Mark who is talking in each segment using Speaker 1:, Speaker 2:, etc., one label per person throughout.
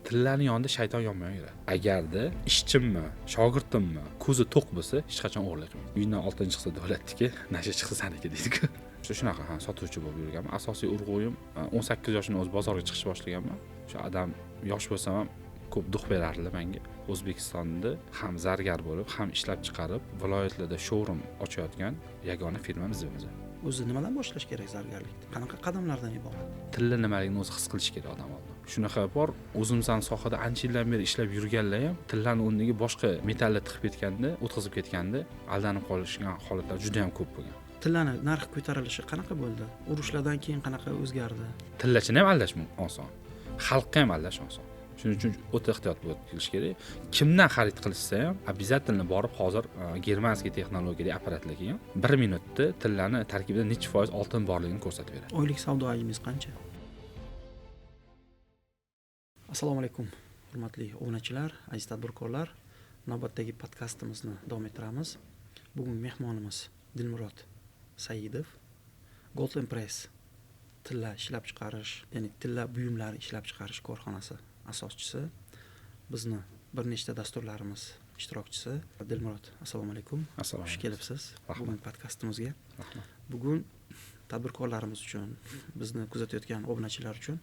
Speaker 1: Tillani yonida shayton yonma yon yuradi. Agarda ishchimmi, shogirdimmi ko'zi to'q bo'lsa, hech qachon o'g'irlik qilmaydi. Uydan oltin chiqsa davlatniki, nasha chiqsa saniki deydi-ku. Shunaqa, ha, sotuvchi bo'lib yurganman. Asosiy urg'uyim 18 yoshimda o'zi bozorga chiqishni boshlaganman. O'sha adam yosh bo'lsam ham ko'p duh berardilar menga. O'zbekistonda ham zargar bo'lib, ham ishlab chiqarib, viloyatlarda showroom ochayotgan yagona firma bizimiz.
Speaker 2: O'zi nimadan boshlash kerak zargarlikni? Qanaqa qadamlardan iborat?
Speaker 1: Tilla nimaligini o'zi his qilish kerak odam oldin. Shunaqa bor, o'zimizning sohada ancha yildan beri ishlab yurganlar ham tillani o'rniga boshqa metallni tiqib ketganda, o'tkazib ketganda aldanib qolishgan holatlar juda ham ko'p bo'lgan.
Speaker 2: Tillani narxi ko'tarilishi qanaqa bo'ldi? Urushlardan keyin qanaqa o'zgardi?
Speaker 1: Tillachini ham aldash oson. Xalqqa ham aldash oson. Shuning uchun o'ta ehtiyot bo'lish kerak. Kimdan xarid qilishsa ham обязательно borib hozir germanskiy texnologiyali apparatlar kelgan. 1 minutda tillani tarkibida necha foiz oltin borligini ko'rsatib beradi.
Speaker 2: Oylik savdo hajmingiz qancha? Assalomu alaykum, hurmatli obunachilar, aziz tadbirkorlar. Navbatdagi podkastimizni davom ettiramiz. Bugun mehmonimiz Dilmurod Saidov, Gold Empress tilla ishlab chiqarish, ya'ni tilla buyumlari ishlab chiqarish korxonasi asoschisi, bizni bir nechta dasturlarimiz ishtirokchisi. Dilmurod, assalomu alaykum.
Speaker 1: Assalomu
Speaker 2: Xush kelibsiz bugun podkastimizga.
Speaker 1: Rahmat.
Speaker 2: Bugun tadbirkorlarimiz uchun, bizni kuzatayotgan obunachilar uchun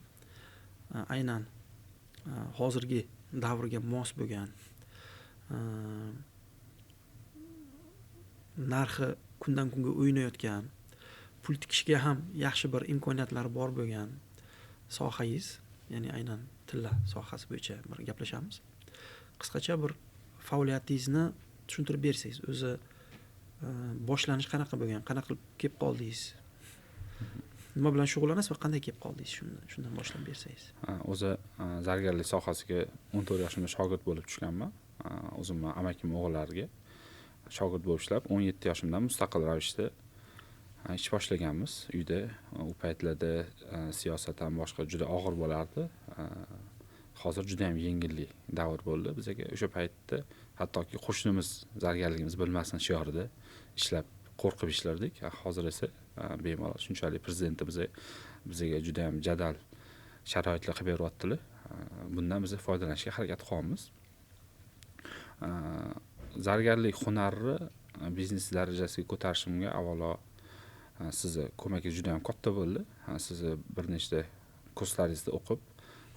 Speaker 2: aynan hozirgi davrga mos bo'lgan, narxi kundan kunga o'ynayotgan, pul tikishga ham yaxshi bir imkoniyatlari bor bo'lgan sohangiz, ya'ni aynan tilla sohasi bo'yicha bir gaplashamiz. Qisqacha bir faoliyatingizni tushuntirib bersangiz, o'zi boshlanish qanaqa bo'lgan, qanaqa qilib kelib qoldingiz, nima bilan shug'ullanasiz va qanday kelib qoldingiz, shundan boshlab bersangiz.
Speaker 1: O'zi zargarlik sohasiga 14 yoshimda shogird bo'lib tushganman. O'zimni amakim o'g'illariga shogird bo'lib ishlab, 17 yoshimdan mustaqil ravishda ish boshlaganmiz uyda. U paytlarda siyosat ham boshqa juda og'ir bo'lardi. Hozir juda ham yengillik davr bo'ldi bizga. O'sha paytda hattoki qo'shnimiz zargarligimiz bilmasin shiorida ishlab, qo'rqib ishlardik. Hozir esa bemalol shunchalik prezidentimiz bizga juda ham jadal sharoitlar qilib beryaptilar. Bundan biz foydalanishga harakat qilyapmiz. Zargarlik hunarni biznes darajasiga ko'tarishimga avvalo sizni ko'magingiz juda ham katta bo'ldi. Sizni bir nechta kurslaringizda o'qib,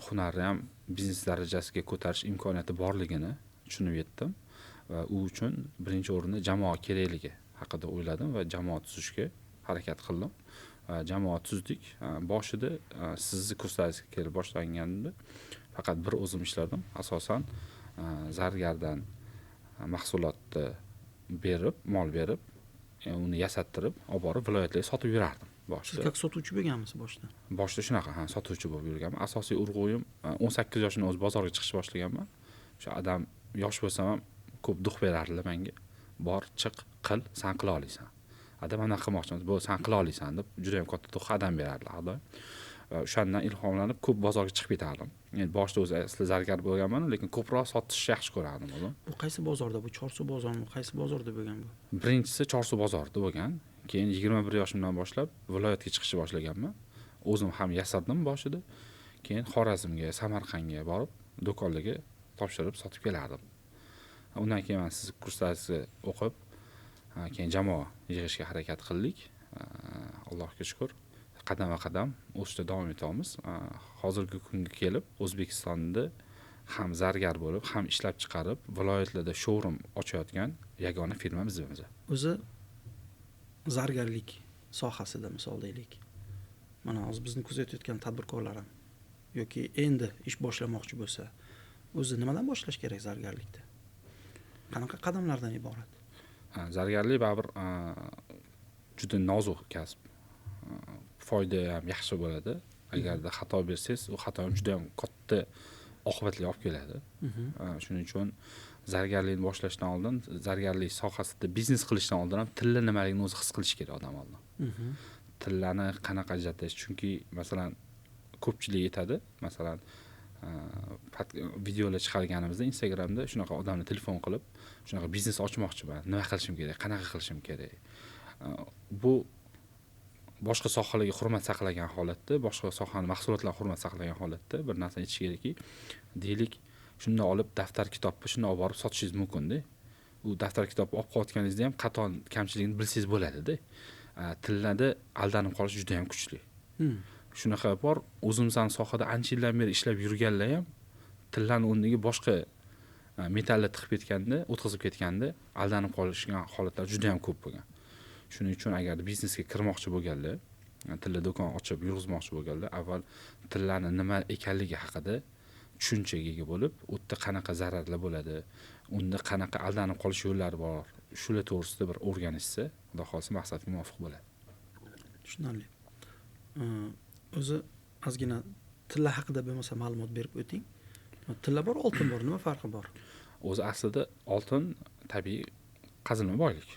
Speaker 1: hunarni ham biznes darajasiga ko'tarish imkoniyati borligini tushunib yetdim va u uchun birinchi o'rinda jamoa kerakligi haqida o'yladim va jamoa tuzishga harakat qildim. Va jamoa tuzdik. Boshida sizni kurslaringizga kelib boshlanganimda faqat bir o'zim ishlardim. Asosan zargardan mahsulotni berib, mol berib, uni yasattirib, olib borib viloyatlarga sotib yurardim boshida.
Speaker 2: Siz как sotuvchi bo'lganmisiz boshida?
Speaker 1: Boshida shunaqa, ha, sotuvchi bo'lib yurganman. Asosiy urg'uyim 18 yoshimda o'zi bozorga chiqishni boshlaganman. O'sha adam yosh bo'lsam ham ko'p duh berardilar menga. Bor, chiq, qil, san qila olasan. Adam anaqa qilmoqchimiz, bu san qila olasan deb juda ham katta duh adam berardilar har doim. Va o'shandan ilhomlanib ko'p bozorga chiqib ketardim. Endi boshida o'zi asli zargar bo'lganman, lekin ko'proq sotishni yaxshi ko'rardim o'zim.
Speaker 2: Bu qaysi bozorda? Bu Chorsu bozormi? Qaysi bozorda bo'lgan bu?
Speaker 1: Birinchisi Chorsu bozorida bo'lgan. Keyin 21 yoshimdan boshlab viloyatga chiqishni boshlaganman. O'zim ham yasardim boshida. Keyin Xorazmga, Samarqandga borib, do'konlarga topshirib sotib kelardim. Undan keyin men siz kurslaringizni o'qib, keyin jamoa yig'ishga harakat qildik. Allohga shukr, qadama-qadam o'sishda davom etamiz. Hozirgi kunga kelib O'zbekistonda ham zargar bo'lib, ham ishlab chiqarib, viloyatlarda showroom ochayotgan yagona firma bizimiz.
Speaker 2: O'zi zargarlik sohasida misol deylik. Mana hozir bizni kuzatayotgan tadbirkorlar ham yoki endi ish boshlamoqchi bo'lsa, o'zi nimadan boshlash kerak zargarlikda? Qanaqa qadamlardan iborat?
Speaker 1: Zargarlik baribir juda nozik kasb. Foyda ham yaxshi bo'ladi. Agarda xato bersangiz, u xato ham juda ham katta oqibatlarga olib keladi. Shuning uchun zargarlikni boshlashdan oldin, zargarlik sohasida biznes qilishdan oldin ham tilla nimaligini o'zi his qilish kerak odam oldin. Tillani qanaqa ajratish? Chunki masalan ko'pchilik aytadi, masalan videolar chiqarganimizda Instagramda shunaqa odamni telefon qilib, shunaqa biznes ochmoqchiman, nima qilishim kerak, qanaqa qilishim kerak? Bu Boshqa sohalarga hurmat saqlagan holatda, boshqa sohani mahsulotlarga hurmat saqlagan holatda bir narsani aytish kerakki, deylik, shundan olib daftar kitobni shundan olib borib sotishingiz mumkin-da. U daftar kitobni olib qolayotganingizda ham xato kamchiligini bilsangiz bo'ladi-da. Tillada aldanib qolish juda ham kuchli. Shunaqa bor, o'zimizning sohada ancha yildan beri ishlab yurganlar ham tillani o'rniga boshqa metallni tiqib ketganda, o'tkazib ketganda aldanib qolishgan holatlar juda ham ko'p bo'lgan. Shuning uchun agar biznesga kirmoqchi bo'lganlar, tilla do'kon ochib yurg'izmoqchi bo'lganlar, avval tillani nima ekanligi haqida tushunchaga ega bo'lib, u yerda qanaqa zararlar bo'ladi, unda qanaqa aldanib qolish yo'llari bor, shular to'g'risida bir o'rganishsa, Xudo xohlasa maqsadga muvofiq bo'ladi.
Speaker 2: Tushunarli. O'zi ozgina tilla haqida bo'lmasa ma'lumot berib o'ting. Tilla bor, oltin bor, nima farqi bor?
Speaker 1: O'zi aslida oltin tabiiy qazilma boylik.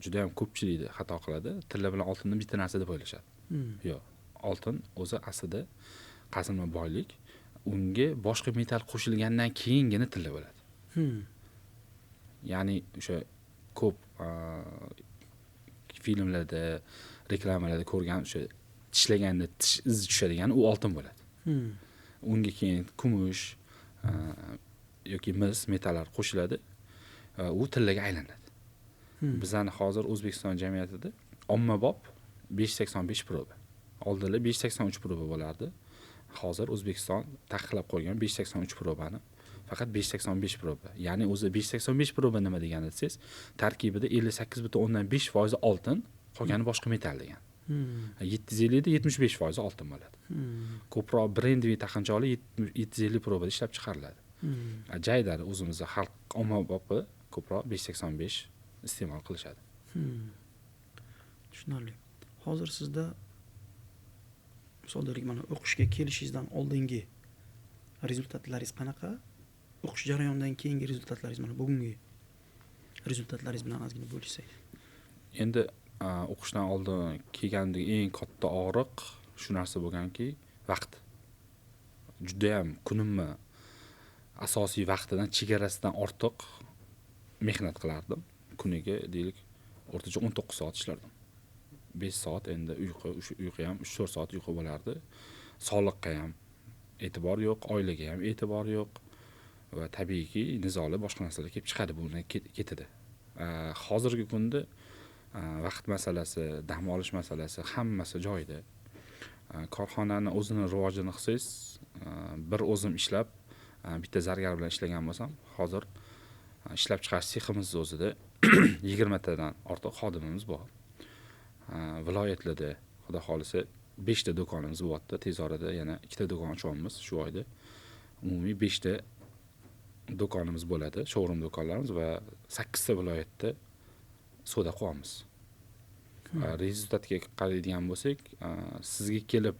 Speaker 1: Juda ham ko'pchilik xato qiladi. Tilla bilan oltinni bitta narsa deb o'ylashadi. Yo'q, oltin o'zi aslida qazilma boylik. Unga boshqa metall qo'shilgandan keyingina tilla bo'ladi. Ya'ni o'sha ko'p filmlarda, reklamalarda ko'rgan o'sha tishlaganda tish izi tushadigan u oltin bo'ladi. Unga keyin kumush yoki mis metallar qo'shiladi, u tillaga aylanadi. Bizani hozir O'zbekiston jamiyatida ommabop 5.85 proba. Oldinlar 5.83 proba bo'lardi. Hozir O'zbekiston taqiqlab qo'ygan 5.83 probani faqat 5.85 proba. Ya'ni o'zi 5.85 proba nima degani desangiz, tarkibida 58.5% oltin, qolgani boshqa metall degan. 750 da 75% oltin bo'ladi. Ko'proq brendli taqinchoqlar 750 probada ishlab chiqariladi. Jaydari o'zimizda xalq ommabopi ko'proq 5.85 iste'mol qilishadi.
Speaker 2: Tushunarli. Hozir sizda misol deylik, mana o'qishga kelishingizdan oldingi rezultatlaringiz qanaqa? O'qish jarayonidan keyingi rezultatlaringiz, mana bugungi rezultatlaringiz bilan ozgina bo'lishsak.
Speaker 1: Endi o'qishdan oldin kelgandagi eng katta og'riq shu narsa bo'lganki, vaqt. Juda ham kunimni asosiy vaqtidan, chegarasidan ortiq mehnat qilardim. Kuniga deylik o'rtacha 19 soat ishlardim. 5 soat endi uyqu, o'sha uyqu ham 3-4 soat uyqu bo'lardi. Sog'liqqa ham e'tibor yo'q, oilaga ham e'tibor yo'q va tabiiyki nizolar, boshqa narsalar kelib chiqadi buni ketida. Hozirgi kunda vaqt masalasi, dam olish masalasi hammasi joyida. Korxonani o'zini rivojini qilsangiz, bir o'zim ishlab, bitta zargar bilan ishlagan bo'lsam, hozir ishlab chiqarish seximiz o'zida 20 tadan ortiq xodimimiz bor. Viloyatlarda Xudo xohlasa 5 ta do'konimiz bo'lyapti. Tez orada yana 2 ta do'kon ochyapmiz shu oyda. Umumiy 5 ta do'konimiz bo'ladi, showroom do'konlarimiz va 8 ta viloyatda savdo qilyapmiz. Rezultatga qaraydigan bo'lsak, sizga kelib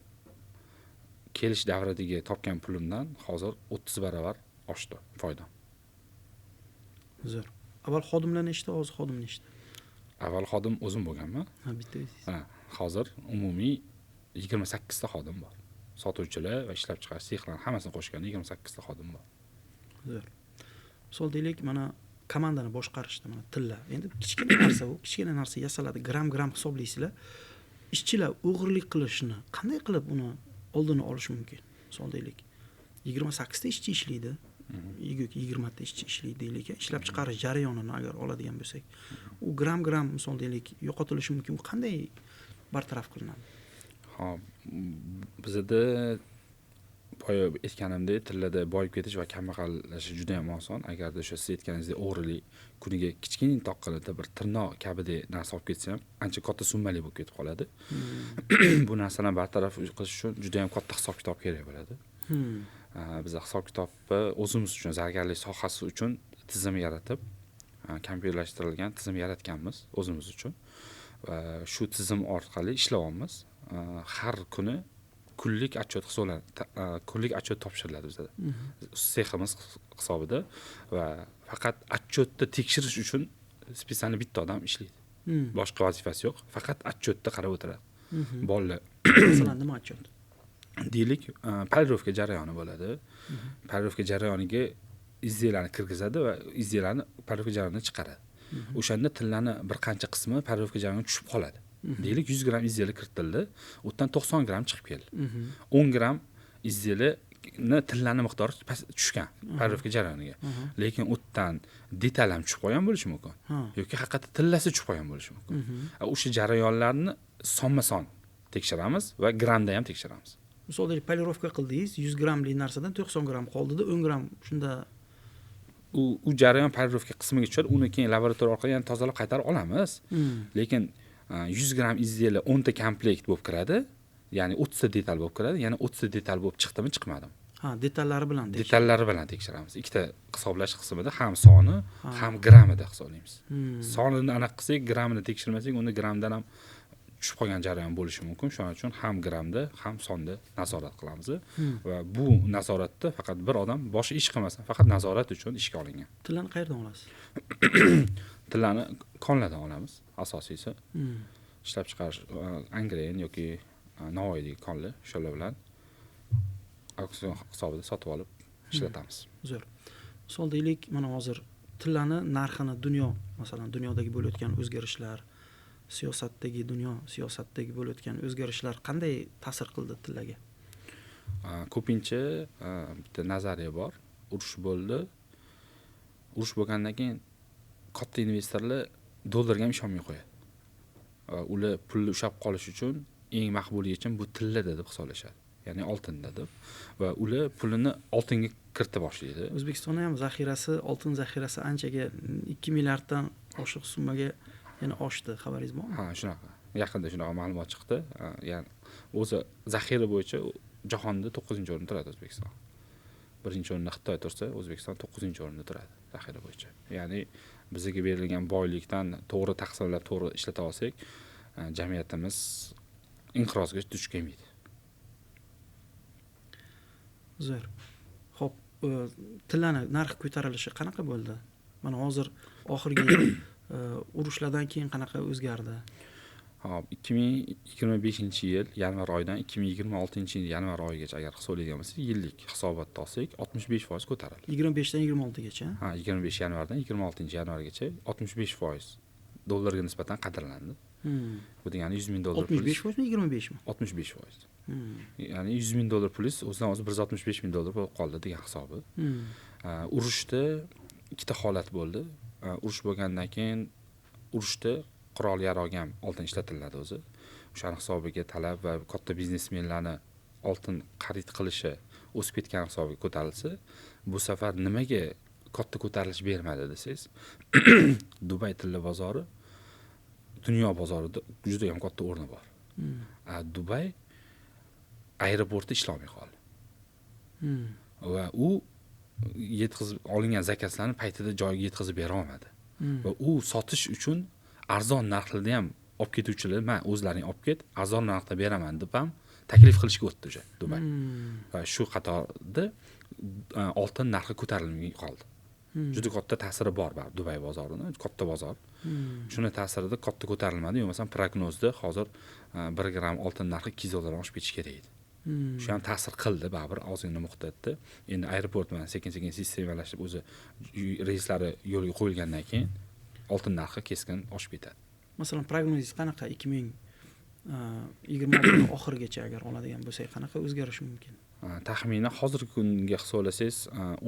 Speaker 1: kelish davridagi topgan pulimdan hozir 30 barobar oshdi foydam.
Speaker 2: Zo'r. Avval xodimlar nechta, hozir xodim nechta?
Speaker 1: Avval xodim o'zim bo'lganman.
Speaker 2: Ha, bitta o'zingiz.
Speaker 1: Ha, hozir umumiy 28 ta xodim bor. Sotuvchilar va ishlab chiqarish sexlarni hammasini qo'shganda 28 ta xodim bor.
Speaker 2: Zo'r. Misol deylik, mana komandani boshqarishda mana tilla. Endi kichkina narsa u, kichkina narsa yasaladi, gram-gram hisoblaysizlar. Ishchilar o'g'irlik qilishini qanday qilib uni oldini olish mumkin? Misol deylik, 28 ta ishchi ishlaydi. Yoki 20 ta ishchi ishlaydi deylik, ishlab chiqarish jarayonini agar oladigan bo'lsak, u gram-gram misol deylik yo'qotilishi mumkin. U qanday bartaraf qilinadi?
Speaker 1: Xo'p, bizda boya aytganimdek, tillada boyib ketish va kambag'allashish juda ham oson. Agarda o'sha siz aytganingizdek o'g'rilik kuniga kichkina toqqalida bir tirnoq kabidek narsa olib ketsa ham ancha katta summali bo'lib ketib qoladi. Bu narsani bartaraf qilish uchun juda ham katta hisob-kitob kerak bo'ladi. Biz hisob-kitobni o'zimiz uchun, zargarlik sohasi uchun tizim yaratib, kompyuterlashtirilgan tizim yaratganmiz o'zimiz uchun. Va shu tizim orqali ishlayapmiz. Har kuni kunlik отчет hisoblanadi, kunlik отчет topshiriladi bizada. Seximiz hisobida va faqat отчетni tekshirish uchun специально bitta odam ishlaydi. Boshqa vazifasi yo'q, faqat отчетni qarab o'tiradi. Bolalar
Speaker 2: masalan nima отчет?
Speaker 1: Deylik, polirovka jarayoni bo'ladi. Polirovka jarayoniga izdelani kirgizadi va izdelani polirovka jarayonidan chiqaradi. O'shanda tillani bir qancha qismi polirovka jarayoniga tushib qoladi. Deylik, 100 gramm изделие kiritildi, u yerdan 90 gramm chiqib keldi. 10 gramm изделие ni tillani miqdori past tushgan полировка jarayoniga. Lekin u yerdan detal ham tushib qolgan bo'lishi mumkin yoki haqiqatda tillasi tushib qolgan bo'lishi mumkin. O'sha jarayonlarni sonma son tekshiramiz va grammda ham tekshiramiz.
Speaker 2: Misol deylik, полировка qildingiz, 100 grammlik narsadan 90 gramm qoldida, 10 gramm shunda
Speaker 1: U jarayon полировка qismiga tushadi, uni keyin laboratoriya orqali yana tozalab qaytarib olamiz. Lekin 100 gramm изделие 10 ta komplekt bo'lib kiradi, ya'ni 30 ta detal bo'lib kiradi, yana 30 ta detal bo'lib chiqdimi, chiqmadimi?
Speaker 2: Ha, detallari bilan.
Speaker 1: Detallari bilan tekshiramiz. Ikkita hisoblash qismida ham soni, ham grammida hisoblaymiz. Sonini aniq qilsak, grammini tekshirmasak, unda grammdan ham tushib qolgan jarayon bo'lishi mumkin. Shuning uchun ham grammda, ham sonda nazorat qilamiz. Va bu nazoratda faqat bir odam boshqa ish qilmasdan, faqat nazorat uchun ishga olingan.
Speaker 2: Tillani qayerdan olasiz?
Speaker 1: Tillani konlardan olamiz, asosiysi. Ishlab chiqarish Angren yoki Navoiydagi konlar, o'shalar bilan auksion hisobida sotib olib ishlatamiz.
Speaker 2: Zo'r. Misol deylik, mana hozir tillani narxini dunyo, masalan, dunyodagi bo'layotgan o'zgarishlar, siyosatdagi, dunyo siyosatidagi bo'layotgan o'zgarishlar qanday ta'sir qildi tillaga?
Speaker 1: Ko'pincha bitta nazariya bor. Urush bo'ldi. Urush bo'lgandan keyin katta investorlar dollarga ham ishonmay qo'yadi. Va ular pulni ushlab qolish uchun eng maqbul yechim bu tillada deb hisoblashadi. Ya'ni oltinda deb. Va ular pulini oltinga kirita boshlaydi.
Speaker 2: O'zbekistonda ham zaxirasi, oltin zaxirasi anchaga 2 milliarddan oshiq summaga yana oshdi, xabaringiz bormi?
Speaker 1: Ha, shunaqa. Yaqinda shunaqa ma'lumot chiqdi. Ya'ni o'zi zaxira bo'yicha jahonda 9-o'rinda turadi O'zbekiston. 1-o'rinda Xitoy tursa, O'zbekiston 9-o'rinda turadi zaxira bo'yicha. Ya'ni bizga berilgan boylikdan to'g'ri taqsimlab, to'g'ri ishlata olsak, jamiyatimiz inqirozga duch kelmaydi.
Speaker 2: Zo'r. Xo'p, tillani narxi ko'tarilishi qanaqa bo'ldi? Mana hozir oxirgi urushlardan keyin qanaqa o'zgardi?
Speaker 1: Hop, 2025-yil yanvar oyidan 2026-yil yanvar oyigacha agar hisoblaydigan bo'lsak, yillik hisobotda olsak 65% ko'tarildi.
Speaker 2: 25 dan 26 gacha?
Speaker 1: Ha, 25 yanvardan 26 yanvargacha 65% dollarga nisbatan qadrlandi. Bu degani 100 ming dollar.
Speaker 2: 65%mi, 25mi?
Speaker 1: 65%. Ya'ni 100 ming dollar pulingiz o'zidan o'zi 165 ming dollar bo'lib qoldi degan hisobi. Urushda ikkita holat bo'ldi. Urush bo'lgandan keyin urushda qurol yarog ham oltin ishlatiladi o'zi. O'shani hisobiga talab va katta biznesmenlarni oltin xarid qilishi o'sib ketgan hisobiga ko'tarilsa, bu safar nimaga katta ko'tarilish bermadi desangiz, Dubay tilla bozori dunyo bozorida juda ham katta o'rni bor. Dubay aeroporti ishlolmay qoldi. Va u yetkazib olingan zakazlarni paytida joyiga yetkazib bera olmadi. Va u sotish uchun arzon narxlarda ham olib ketuvchilar, "Men o'zlaring olib ket, arzon narxda beraman" deb ham taklif qilishga o'tdi o'sha Dubay. Va shu qatorda oltin narxi ko'tarilmay qoldi. Juda katta ta'siri bor baribir Dubay bozorini, katta bozor. Shuni ta'sirida katta ko'tarilmadi. Bo'lmasam prognozda hozir 1 gramm oltin narxi 200 dollardan oshib ketishi kerak edi. Shu ham ta'sir qildi baribir ozgina miqdorda. Endi aeroport bilan sekin-sekin sistemalashib o'zi reyslari yo'lga qo'yilgandan keyin oltin narxi keskin oshib ketadi.
Speaker 2: Masalan, prognozingiz qanaqa 2026 oxirigacha agar oladigan bo'lsak, qanaqa o'zgarishi mumkin?
Speaker 1: Taxminan hozirgi kunga hisoblasangiz,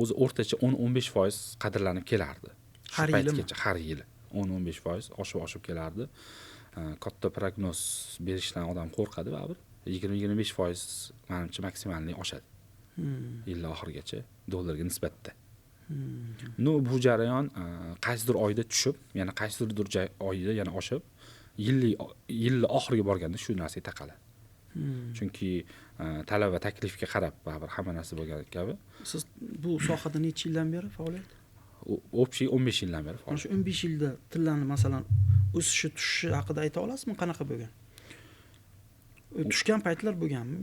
Speaker 1: o'zi o'rtacha 10-15% qadrlanib kelardi.
Speaker 2: Har yilimi?
Speaker 1: Har yili 10-15% oshib kelardi. Katta prognoz berishdan odam qo'rqadi baribir. 20-25% menimcha maksimalni oshadi. Yil oxirigacha dollarga nisbatda. No, bu jarayon qaysidir oyda tushib, yana qaysidir oyda yana oshib, yilni oxiriga borganda shu narsaga taqaladi. Chunki talab va taklifga qarab baribir hamma narsa bo'lgan kabi.
Speaker 2: Siz bu sohada necha yildan beri faoliyat?
Speaker 1: Общий 15 yildan beri faoliyat.
Speaker 2: Shu 15 yilda tillani masalan o'sishi, tushishi haqida ayta olasizmi? Qanaqa bo'lgan? Tushgan paytlar bo'lganmi?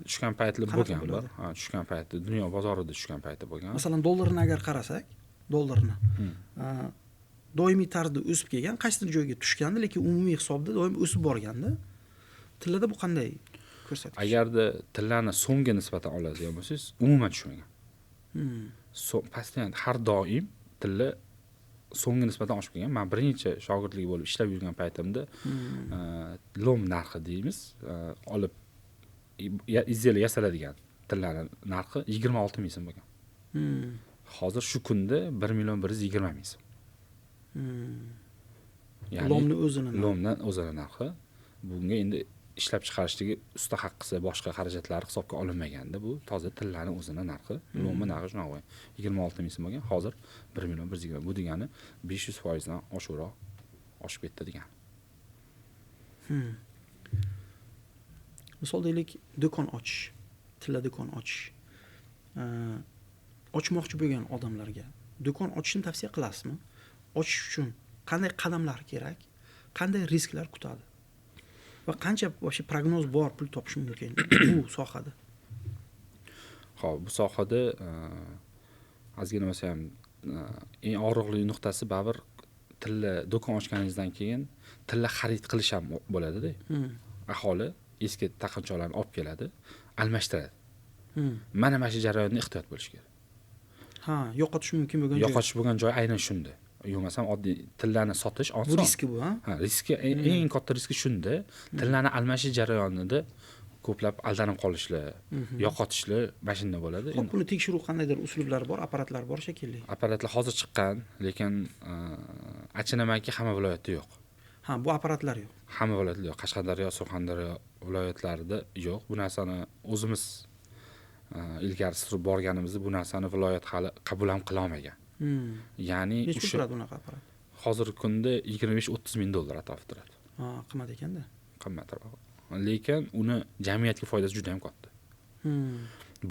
Speaker 1: Tushgan paytlar bo'lgan bor. Ha, tushgan payti dunyo bozorida tushgan payti bo'lgan.
Speaker 2: Masalan, dollarni agar qarasak, dollarni doimiy tarzda o'sib kelgan, qaysidir joyga tushgandi, lekin umumiy hisobda doim o'sib borganda. Tillada bu qanday ko'rsatkich?
Speaker 1: Agarda tillani so'mga nisbatan oladigan bo'lsangiz, umuman tushmagan. Постоянно har doim tilla so'mga nisbatan oshib kelgan. Men birinchi shogirdlik bo'lib ishlab yurgan paytimda lom narxi deymiz, olib izdelya yasaladigan tillarning narxi 26 ming so'm bo'lgan. Hozir shu kunda 1 120 000 so'm. Ya'ni
Speaker 2: lomni o'zini
Speaker 1: lomdan o'zini narxi. Bunga endi ishlab chiqarishdagi usta haqqisi, boshqa xarajatlar hisobga olinmaganda bu toza tillarning o'zini narxi, lomni narxi shunaqa bo'lgan. 26 ming so'm bo'lgan, hozir 1 120 000. Bu degani 500% dan oshiqroq oshib ketdi degani.
Speaker 2: Misol deylik, do'kon ochish, tilla do'kon ochish. Ochmoqchi bo'lgan odamlarga do'kon ochishni tavsiya qilasizmi? Ochish uchun qanday qadamlar kerak? Qanday risklar kutadi? Va qancha вообще prognoz bor pul topish mumkin bu sohada?
Speaker 1: Xo'p, bu sohada ozgina bo'lsa ham eng og'riqli nuqtasi baribir tilla do'kon ochganingizdan keyin tilla xarid qilish ham bo'ladi-da. Aholi eski taqinchoqlarni olib keladi, almashtiradi. Mana shu jarayonda ehtiyot bo'lish kerak.
Speaker 2: Ha, yo'qotish mumkin bo'lgan joy.
Speaker 1: Yo'qotish bo'lgan joy aynan shunda. Yo'qmasam oddiy tillarni sotish oson.
Speaker 2: Bu riski bu, ha?
Speaker 1: Ha, riski eng katta riski shunda. Tillarni almashish jarayonida ko'plab aldanib qolishlar, yo'qotishlar mana shunda bo'ladi.
Speaker 2: Xo'p, buni tekshiruv qandaydir uslublar bor, apparatlar bor shekilli.
Speaker 1: Apparatlar hozir chiqqan, lekin achinamanki hamma viloyatda yo'q.
Speaker 2: Ha, bu apparatlar yo'q.
Speaker 1: Hamma viloyatda yo'q. Qashqadaryo, Surxondaryo viloyatlarida yo'q. Bu narsani o'zimiz ilgari surib borganimizda bu narsani viloyat hali qabul ham qila olmagan. Ya'ni
Speaker 2: necha pul turadi unaqa apparat?
Speaker 1: Hozirgi kunda 25-30 ming dollar atrofida turadi.
Speaker 2: Ha, qimmat ekanda.
Speaker 1: Qimmatroq. Lekin uni jamiyatga foydasi juda ham katta.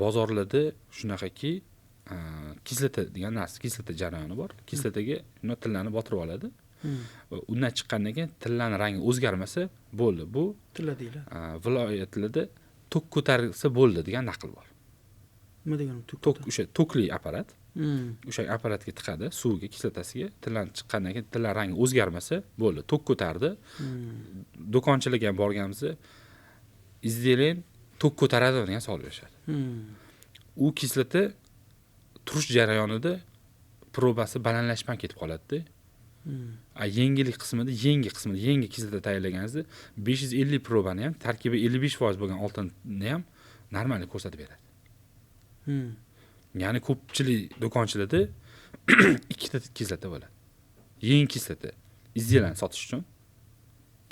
Speaker 1: Bozorlarda shunaqaki kislota degan narsa, kislota jarayoni bor. Kislotaga uni tillani botirib oladi. Undan chiqqandan keyin tillani rangi o'zgarmasa bo'ldi. Bu
Speaker 2: tilla deyiladi.
Speaker 1: Viloyatlarda tok ko'tarilsa bo'ldi degan naql bor.
Speaker 2: Nima degani tok?
Speaker 1: Tok o'sha tokli apparat. O'sha apparatga tiqadi, suvga, kislotasiga, tillan chiqqandan keyin tilla rangi o'zgarmasa bo'ldi, tok ko'tardi. Do'konchilarga ham borganimizda izdeling tok ko'taradi degan savol berishadi. U kislota turish jarayonida probasi balandlashib ham ketib qoladi-da. A yengillik qismida, yangi qismida, yangi kislota tayyorlaganingizda 550 probani ham tarkibi 55% bo'lgan oltinni ham normal ko'rsatib beradi. Ya'ni ko'pchilik do'konchilarda ikkita kislota bo'ladi. Yangi kislota izdelani sotish uchun,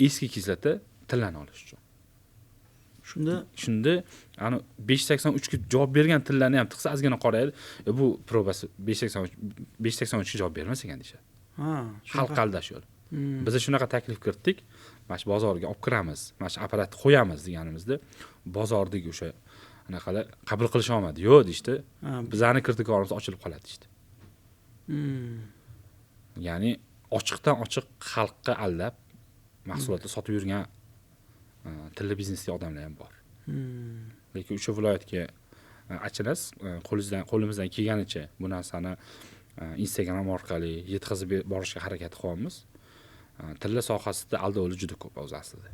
Speaker 1: eski kislota tillani olish uchun. Shunda ana 583 ga javob bergan tillarni ham tiqsa ozgina qorayadi. Bu probasi 583 ga javob bermas ekan deyishadi.
Speaker 2: Ha,
Speaker 1: xalq aldash yo'li. Biz shunaqa taklif kiritdik. Mana shu bozorga olib kiramiz, mana shu apparatni qo'yamiz deganimizda bozordagi o'sha anaqalar qabul qilisha olmadi. Yo'q deyishdi. Bizani kirdikorimiz ochilib qoladi deyishdi. Ya'ni ochiqdan ochiq xalqqa aldab mahsulotni sotib yurgan tilla biznesli odamlar ham bor. Lekin o'sha viloyatga achinasiz, qo'limizdan kelganicha bu narsani Instagram orqali yetkazib borishga harakat qilyapmiz. Tilla sohasida aldovlar juda ko'p o'zi aslida.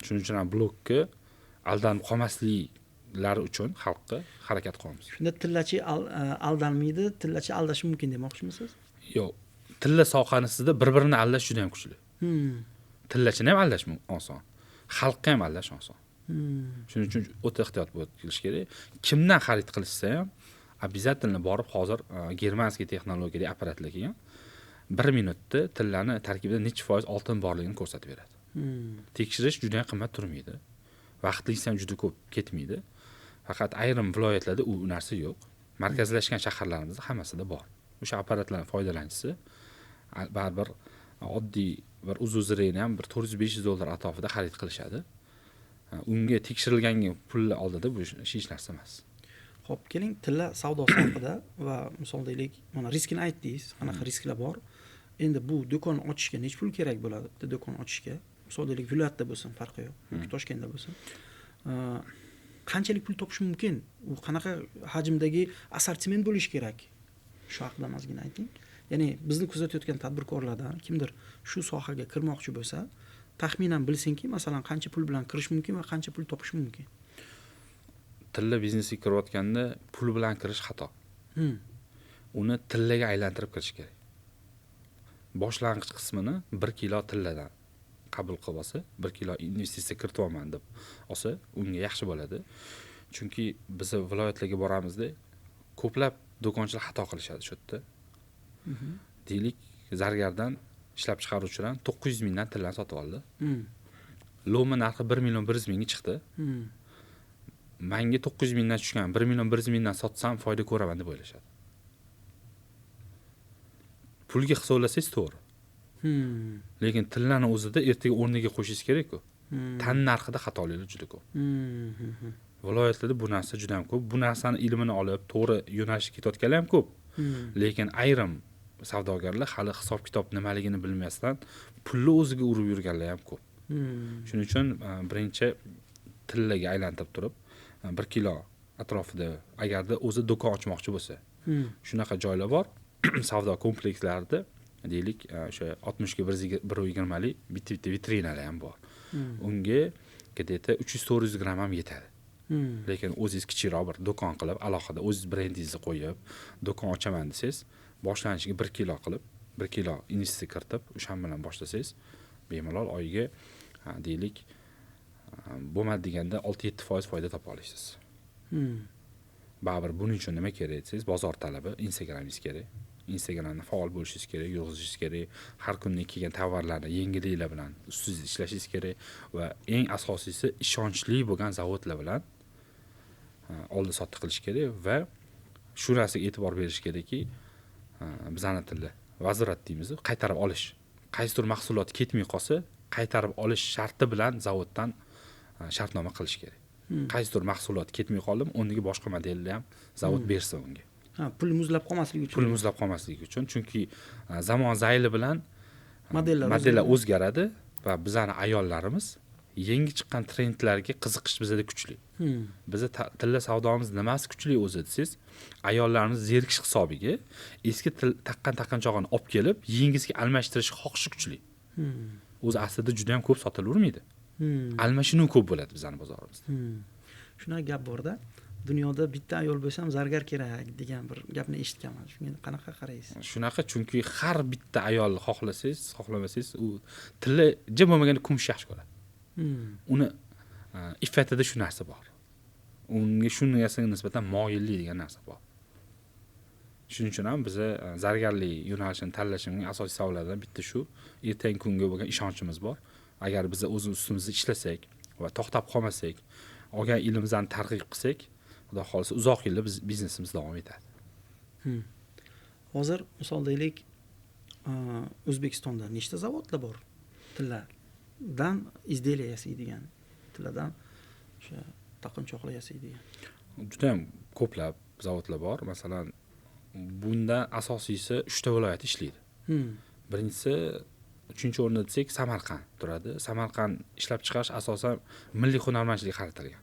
Speaker 1: Shuning uchun ham blogga aldanib qolmasliklari uchun xalqqa harakat qilyapmiz.
Speaker 2: Shunda tillachi aldanmaydi, tillachi aldashi mumkin demoqchimisiz?
Speaker 1: Yo'q, tilla sohasida bir-birini aldash juda ham kuchli. Tillachini ham aldash oson, xalqqa ham aldash oson. Shuning uchun o'ta ehtiyot bo'lish kerak. Kimdan xarid qilishsa ham обязательно borib hozir germanskiy texnologiyali apparatlar kelgan. 1 minutda tillani tarkibida necha foiz oltin borligini ko'rsatib beradi. Tekshirish juda qimmat turmaydi. Vaqtli ham juda ko'p ketmaydi. Faqat ayrim viloyatlarda u narsa yo'q. Markazlashgan shaharlarimizda hammasida bor. O'sha apparatlardan foydalanishsa, baribir oddiy bir uzuzreni ham bir 400-500 dollar atrofida xarid qilishadi. Unga tekshirilganga pul oldida bu hech narsa emas.
Speaker 2: Xo'p, keling tilla savdosi haqida va misol deylik, mana riskini aytdingiz, qanaqa risklar bor. Endi bu do'kon ochishga necha pul kerak bo'ladi? Bitta do'kon ochishga, misol deylik, viloyatda bo'lsin, farqi yo'q, yoki Toshkentda bo'lsin. Qanchalik pul topish mumkin? U qanaqa hajmdagi assortiment bo'lishi kerak? Shu haqida ozgina ayting. Ya'ni bizni kuzatayotgan tadbirkorlardan kimdir shu sohaga kirmoqchi bo'lsa, taxminan bilsinki, masalan, qancha pul bilan kirish mumkin va qancha pul topish mumkin.
Speaker 1: Tilla biznesiga kirayotganda pul bilan kirish xato. Uni tillaga aylantirib kirish kerak. Boshlang'ich qismini 1 kilo tilladan qabul qilib olsa, 1 kilo investitsiya kirityapman deb olsa, unga yaxshi bo'ladi. Chunki biz viloyatlarga boramizda, ko'plab do'konchilar xato qilishadi shu yerda. Deylik, zargardan ishlab chiqaruvchidan 900 mingdan tillani sotib oldi. Lomi narxi 1 million 100 mingga chiqdi. Menga 900 mingdan tushgan 1 million 100 mingdan sotsam foyda ko'raman deb o'ylashadi. Pulga hisoblasangiz to'g'ri. Lekin tillani o'zida ertaga o'rniga qo'shingiz kerak-ku. Tan narxida xatoliklar juda ko'p. Viloyatlarda bu narsa juda ham ko'p. Bu narsani ilmini olib, to'g'ri yo'nalishga ketayotganlar ham ko'p. Lekin ayrim savdogarlar hali hisob-kitob nimaligini bilmasdan pulni o'ziga urib yurganlar ham ko'p. Shuning uchun birinchi tillaga aylantirib turib, 1 kilo atrofida agarda o'zi do'kon ochmoqchi bo'lsa, shunaqa joylar bor, savdo komplekslarida, deylik, o'sha 60 ga 1.20lik bitta-bitta vitrinalar ham bor. Unga где-то 300-400 gramm ham yetadi. Lekin o'zingiz kichikroq bir do'kon qilib, alohida o'zingiz brendingizni qo'yib, do'kon ochaman desangiz, boshlanishiga 1 kilo qilib, 1 kilo investitsiya kiritib, o'shan bilan boshlasangiz, bemalol oyiga, deylik, bo'lmadi deganda 6-7% foyda topa olasiz. Baribir buning uchun nima kerak desangiz, bozor talabi, Instagramingiz kerak. Instagramda faol bo'lishingiz kerak, yurg'izishingiz kerak, har kunlik kelgan tovarlarni yengilliklar bilan ustingizda ishlashingiz kerak va eng asosiysi ishonchli bo'lgan zavodlar bilan oldi sotdi qilish kerak va shu narsaga e'tibor berish kerakki, bizani tilda vazrat deymiz, qaytarib olish. Qaysidir mahsulot ketmay qolsa, qaytarib olish sharti bilan zavoddan shartnoma qilish kerak. Qaysidir mahsulot ketmay qoldimi, o'rniga boshqa modelni ham zavod bersa unga.
Speaker 2: Ha, pul muzlab qolmasligi uchun.
Speaker 1: Pul muzlab qolmasligi uchun, chunki zamon zayli bilan modellar o'zgaradi va bizani ayollarimiz yangi chiqqan trendlarga qiziqish bizada kuchli. Biza tilla savdomiz nimasi kuchli o'zi desangiz, ayollarimiz zerikish hisobiga eski taqqan taqinchog'ini olib kelib, yengisiga almashtirish xohishi kuchli. O'zi aslida juda ham ko'p sotilavermaydi. Almashinuv ko'p bo'ladi bizani bozorimizda.
Speaker 2: Shunaqa gap borda, dunyoda bitta ayol bo'lsam zargar kerak degan bir gapni eshitganman. Shunga qanaqa qaraysiz?
Speaker 1: Shunaqa, chunki har bitta ayol xohlasangiz, xohlamasangiz, u tilla jim bo'lmaganda kumush yaxshi ko'radi. Uni iffatida shu narsa bor. Unga shu narsaga nisbatan moyillik degan narsa bor. Shuning uchun ham biz zargarlik yo'nalishini tanlashimizning asosiy sabablaridan bitta shu, ertangi kunga bo'lgan ishonchimiz bor. Agar biz o'z ustimizda ishlasak va to'xtab qolmasak, olgan ilmimizni targ'ib qilsak, Xudo xolisa uzoq yillar biz biznesimiz davom etadi.
Speaker 2: Hozir misol deylik, O'zbekistonda nechta zavodlar bor? Tilladan izdelya yasaydigan, tilladan o'sha taqinchoqlar yasaydigan.
Speaker 1: Juda ham ko'plab zavodlar bor. Masalan, bunda asosiysi 3 ta viloyat ishlaydi. Birinchisi, 3-o'rinda desak Samarqand turadi. Samarqand ishlab chiqarish asosan milliy hunarmandchilikka qaratilgan.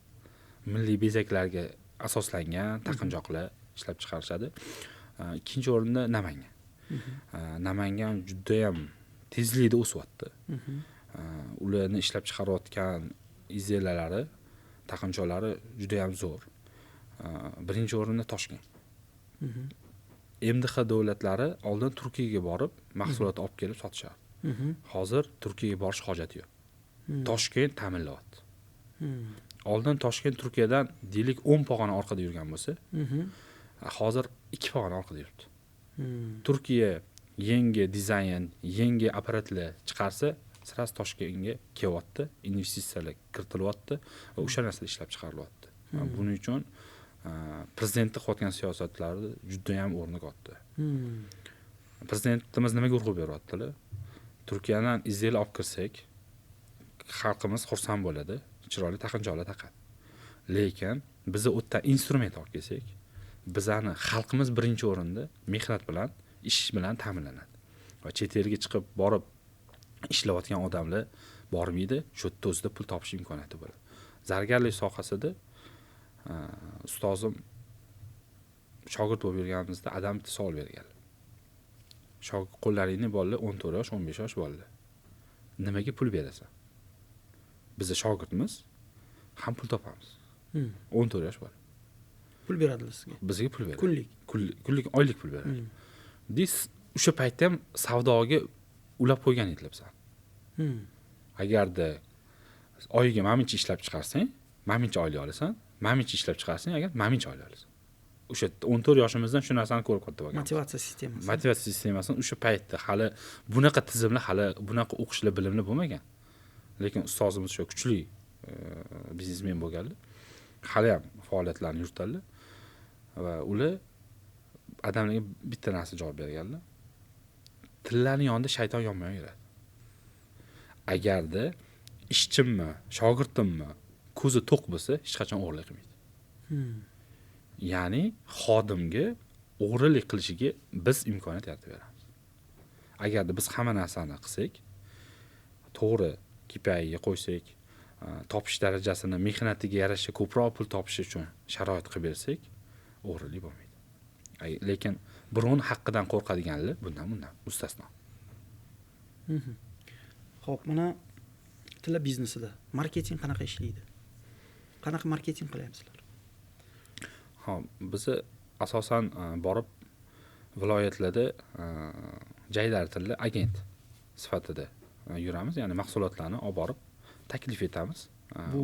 Speaker 1: Milliy bezaklarga asoslangan taqinchoqlar ishlab chiqarishadi. 2-o'rinda Namangan. Namangan juda ham tezlikda o'syapti. Ularni ishlab chiqarayotgan izdelalari, taqinchoqlari juda ham zo'r. 1-o'rinda Toshkent. MDH davlatlari oldin Turkiyaga borib mahsulot olib kelib sotishardi. Hozir Turkiyaga borish hojati yo'q. Toshkent ta'minlayapti. Oldin Toshkent Turkiyadan deylik 10 pog'ona orqada yurgan bo'lsa, hozir 2 pog'ona orqada yuribdi. Turkiya yangi dizayn, yangi apparatlar chiqarsa, sirasi Toshkentga kelyapti, investitsiyalar kiritilyapti va o'sha narsalar ishlab chiqarilyapti. Buning uchun prezidentning qilayotgan siyosatlari juda ham o'rni katta. Prezidentimiz nimaga urg'u beryaptilar? Turkiyadan izdelya olib kirsak, xalqimiz xursand bo'ladi, chiroyli taqinchoqlar taqadi. Lekin biz u yerdan instrument olib kelsak, bizani xalqimiz birinchi o'rinda mehnat bilan, ish bilan ta'minlanadi. Va chet elga chiqib borib ishlayotgan odamlar bormaydi, shu yerda o'zida pul topish imkoniyati bo'ladi. Zargarlik sohasida ustozim shogird bo'lib yurganimizda adam bitta savol berganlar. Shogird qo'llaringni bolalar 14 yosh, 15 yosh bolalar. Nimaga pul berasan? Biz shogirdmiz, ham pul topamiz. 14 yosh bola.
Speaker 2: Pul beradilar sizga?
Speaker 1: Bizga pul beradi.
Speaker 2: Kunlik.
Speaker 1: Kunlik oylik pul beradi. Biz o'sha paytda ham savdoga Ulab qo'ygan edilar bizani. Agarda oyiga mana ishlab chiqarsang, mana oylik olasan, mana ishlab chiqarsang, agar mana oylik olasan. O'sha 14 yoshimizdan shu narsani ko'rib katta bo'lganmiz.
Speaker 2: Motivatsiya sistemasi.
Speaker 1: Motivatsiya sistemasini o'sha paytda hali bunaqa tizimlar, hali bunaqa o'qishlar, bilimlar bo'lmagan. Lekin ustozimiz shu kuchli biznesmen bo'lganlar. Hali ham faoliyatlarini yuritadilar va ular odamlarga bitta narsa javob berganlar. Tillani yonida shayton yonma yuradi. Agarda ishchimmi, shogirdimmi ko'zi to'q bo'lsa, hech qachon o'g'irlik qilmaydi. Ya'ni xodimga o'g'irlik qilishiga biz imkoniyat yaratib beramiz. Agarda biz hamma narsani qilsak, to'g'ri KPIga qo'ysak, topish darajasini mehnatiga yarasha ko'proq pul topish uchun sharoit qilib bersak, o'g'irlik bo'lmaydi. Lekin birovning haqqidan qo'rqadiganlar bundan mustasno.
Speaker 2: Xo'p, mana tilla biznesida marketing qanaqa ishlaydi? Qanaqa marketing qilyapsizlar?
Speaker 1: Xo'p, biz asosan borib viloyatlarda Jaydari tilla agent sifatida yuramiz, ya'ni mahsulotlarni olib borib taklif etamiz.
Speaker 2: Bu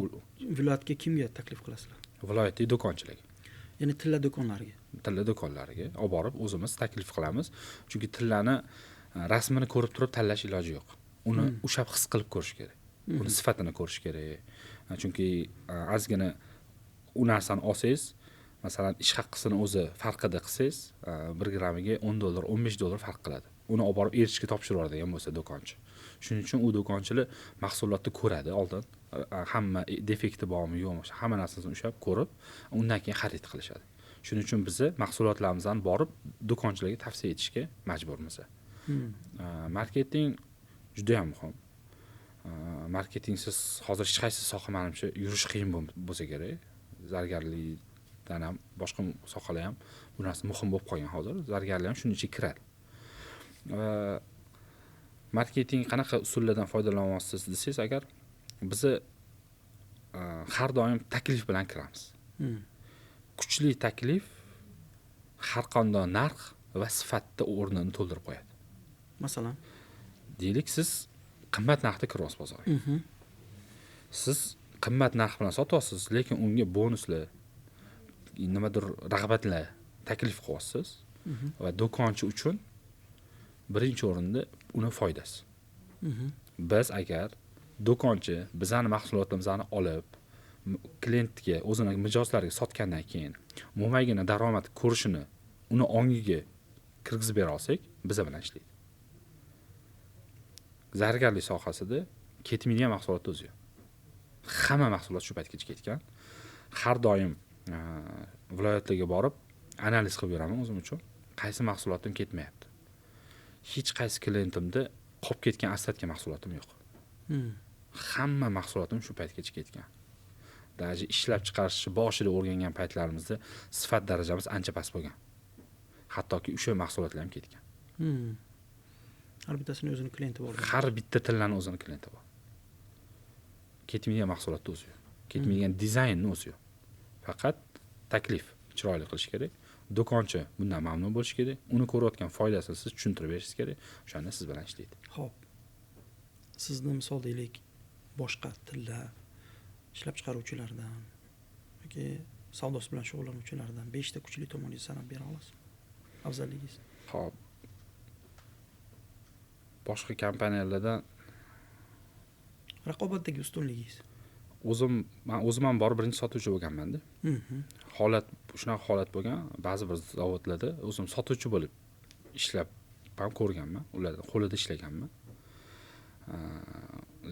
Speaker 2: viloyatga kimga taklif qilasizlar?
Speaker 1: Viloyatdagi do'konchilarga.
Speaker 2: Ya'ni tilla do'konlariga.
Speaker 1: Tilla do'konlariga olib borib o'zimiz taklif qilamiz. Chunki tillani rasmini ko'rib turib tanlash iloji yo'q. Uni ushlab his qilib ko'rish kerak. Uni sifatini ko'rish kerak. Chunki ozgina u narsani olsangiz, masalan, ish haqqisini o'zi farqida qilsangiz, 1 grammiga $10, $15 farq qiladi. Uni olib borib eritishga topshirib yuboradigan bo'lsa do'konchi. Shuning uchun u do'konchilar mahsulotni ko'radi oldin, hamma defekti bormi, yo'qmi, hamma narsasini ushlab ko'rib, undan keyin xarid qilishadi. Shuning uchun biz mahsulotlarimizni borib do'konchilarga tavsiya etishga majburmiz. Marketing juda ham muhim. Marketingsiz hozir hech qaysi soha menimcha yurish qiyin bo'lsa kerak. Zargarlikdan ham, boshqa sohalar ham bu narsa muhim bo'lib qolgan hozir. Zargarlik ham shuning ichiga kiradi. Marketing qanaqa usullardan foydalanyapsiz desangiz, agar biz har doim taklif bilan kiramiz. Kuchli taklif har qanday narx va sifatda o'rnini to'ldirib qo'yadi.
Speaker 2: Masalan,
Speaker 1: deylik, siz qimmat narxda kiryapsiz bozorga. Siz qimmat narx bilan sotyapsiz, lekin unga bonuslar, nimadir rag'batlar taklif qilyapsiz va do'konchi uchun birinchi o'rinda uni foydasi. Biz agar do'konchi bizani mahsulotimizni olib klientga, o'zini mijozlariga sotgandan keyin mo'maygina daromad ko'rishini uni ongiga kirgizib bera olsak, biza bilan ishlaydi. Zargarlik sohasida ketmaydigan mahsulot o'zi yo'q. Hamma mahsulot shu paytgacha ketgan. Har doim viloyatlarga borib analiz qilib yuraman o'zim uchun. Qaysi mahsulotim ketmayapti? Hech qaysi klientimda qolib ketgan ostatka mahsulotim yo'q. Hamma mahsulotim shu paytgacha ketgan. Даже ishlab chiqarishni boshida o'rgangan paytlarimizda sifat darajamiz ancha past bo'lgan. Hattoki o'sha mahsulotlar ham ketgan.
Speaker 2: Har bittasini o'zini klienti bor.
Speaker 1: Har bitta tillani o'zini klienti bor. Ketmaydigan mahsulotni o'zi yo'q. Ketmaydigan dizaynni o'zi yo'q. Faqat taklif chiroyli qilish kerak. Do'konchi bundan mamnun bo'lishi kerak. Uni ko'rayotgan foydasini siz tushuntirib berishingiz kerak. O'shanda siz bilan ishlaydi.
Speaker 2: Xo'p. Sizni misol deylik, boshqa tilla ishlab chiqaruvchilardan yoki savdosi bilan shug'ullanuvchilardan 5 ta kuchli tomoningizni sanab bera olasizmi? Afzalligingiz.
Speaker 1: Xo'p. Boshqa kompaniyalardan
Speaker 2: raqobatdagi ustunligingiz.
Speaker 1: O'zim ham borib birinchi sotuvchi bo'lganman-da. Holat shunaqa holat bo'lgan, ba'zi bir zavodlarda o'zim sotuvchi bo'lib ishlab ham ko'rganman, ularning qo'lida ishlaganman.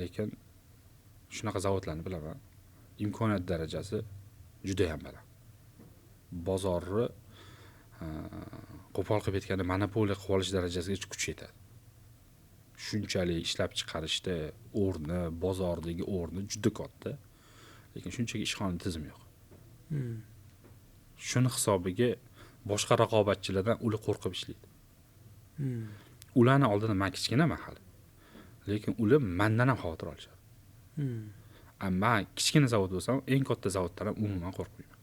Speaker 1: Lekin shunaqa zavodlarni bilaman. Imkoniyat darajasi juda ham baland. Bozorni qo'pol qilib aytganda monopoliya qilib olish darajasiga kuch yetadi. Shunchalik ishlab chiqarishda o'rni, bozordagi o'rni juda katta. Lekin shunchaki ishxona tizimi yo'q. Shuni hisobiga boshqa raqobatchilardan ular qo'rqib ishlaydi. Ularni oldida men kichkinaman hali. Lekin ular mendan ham xavotir olishadi. Ammo kichkina zavod bo'lsam, eng katta zavoddan ham umuman qo'rqmayman.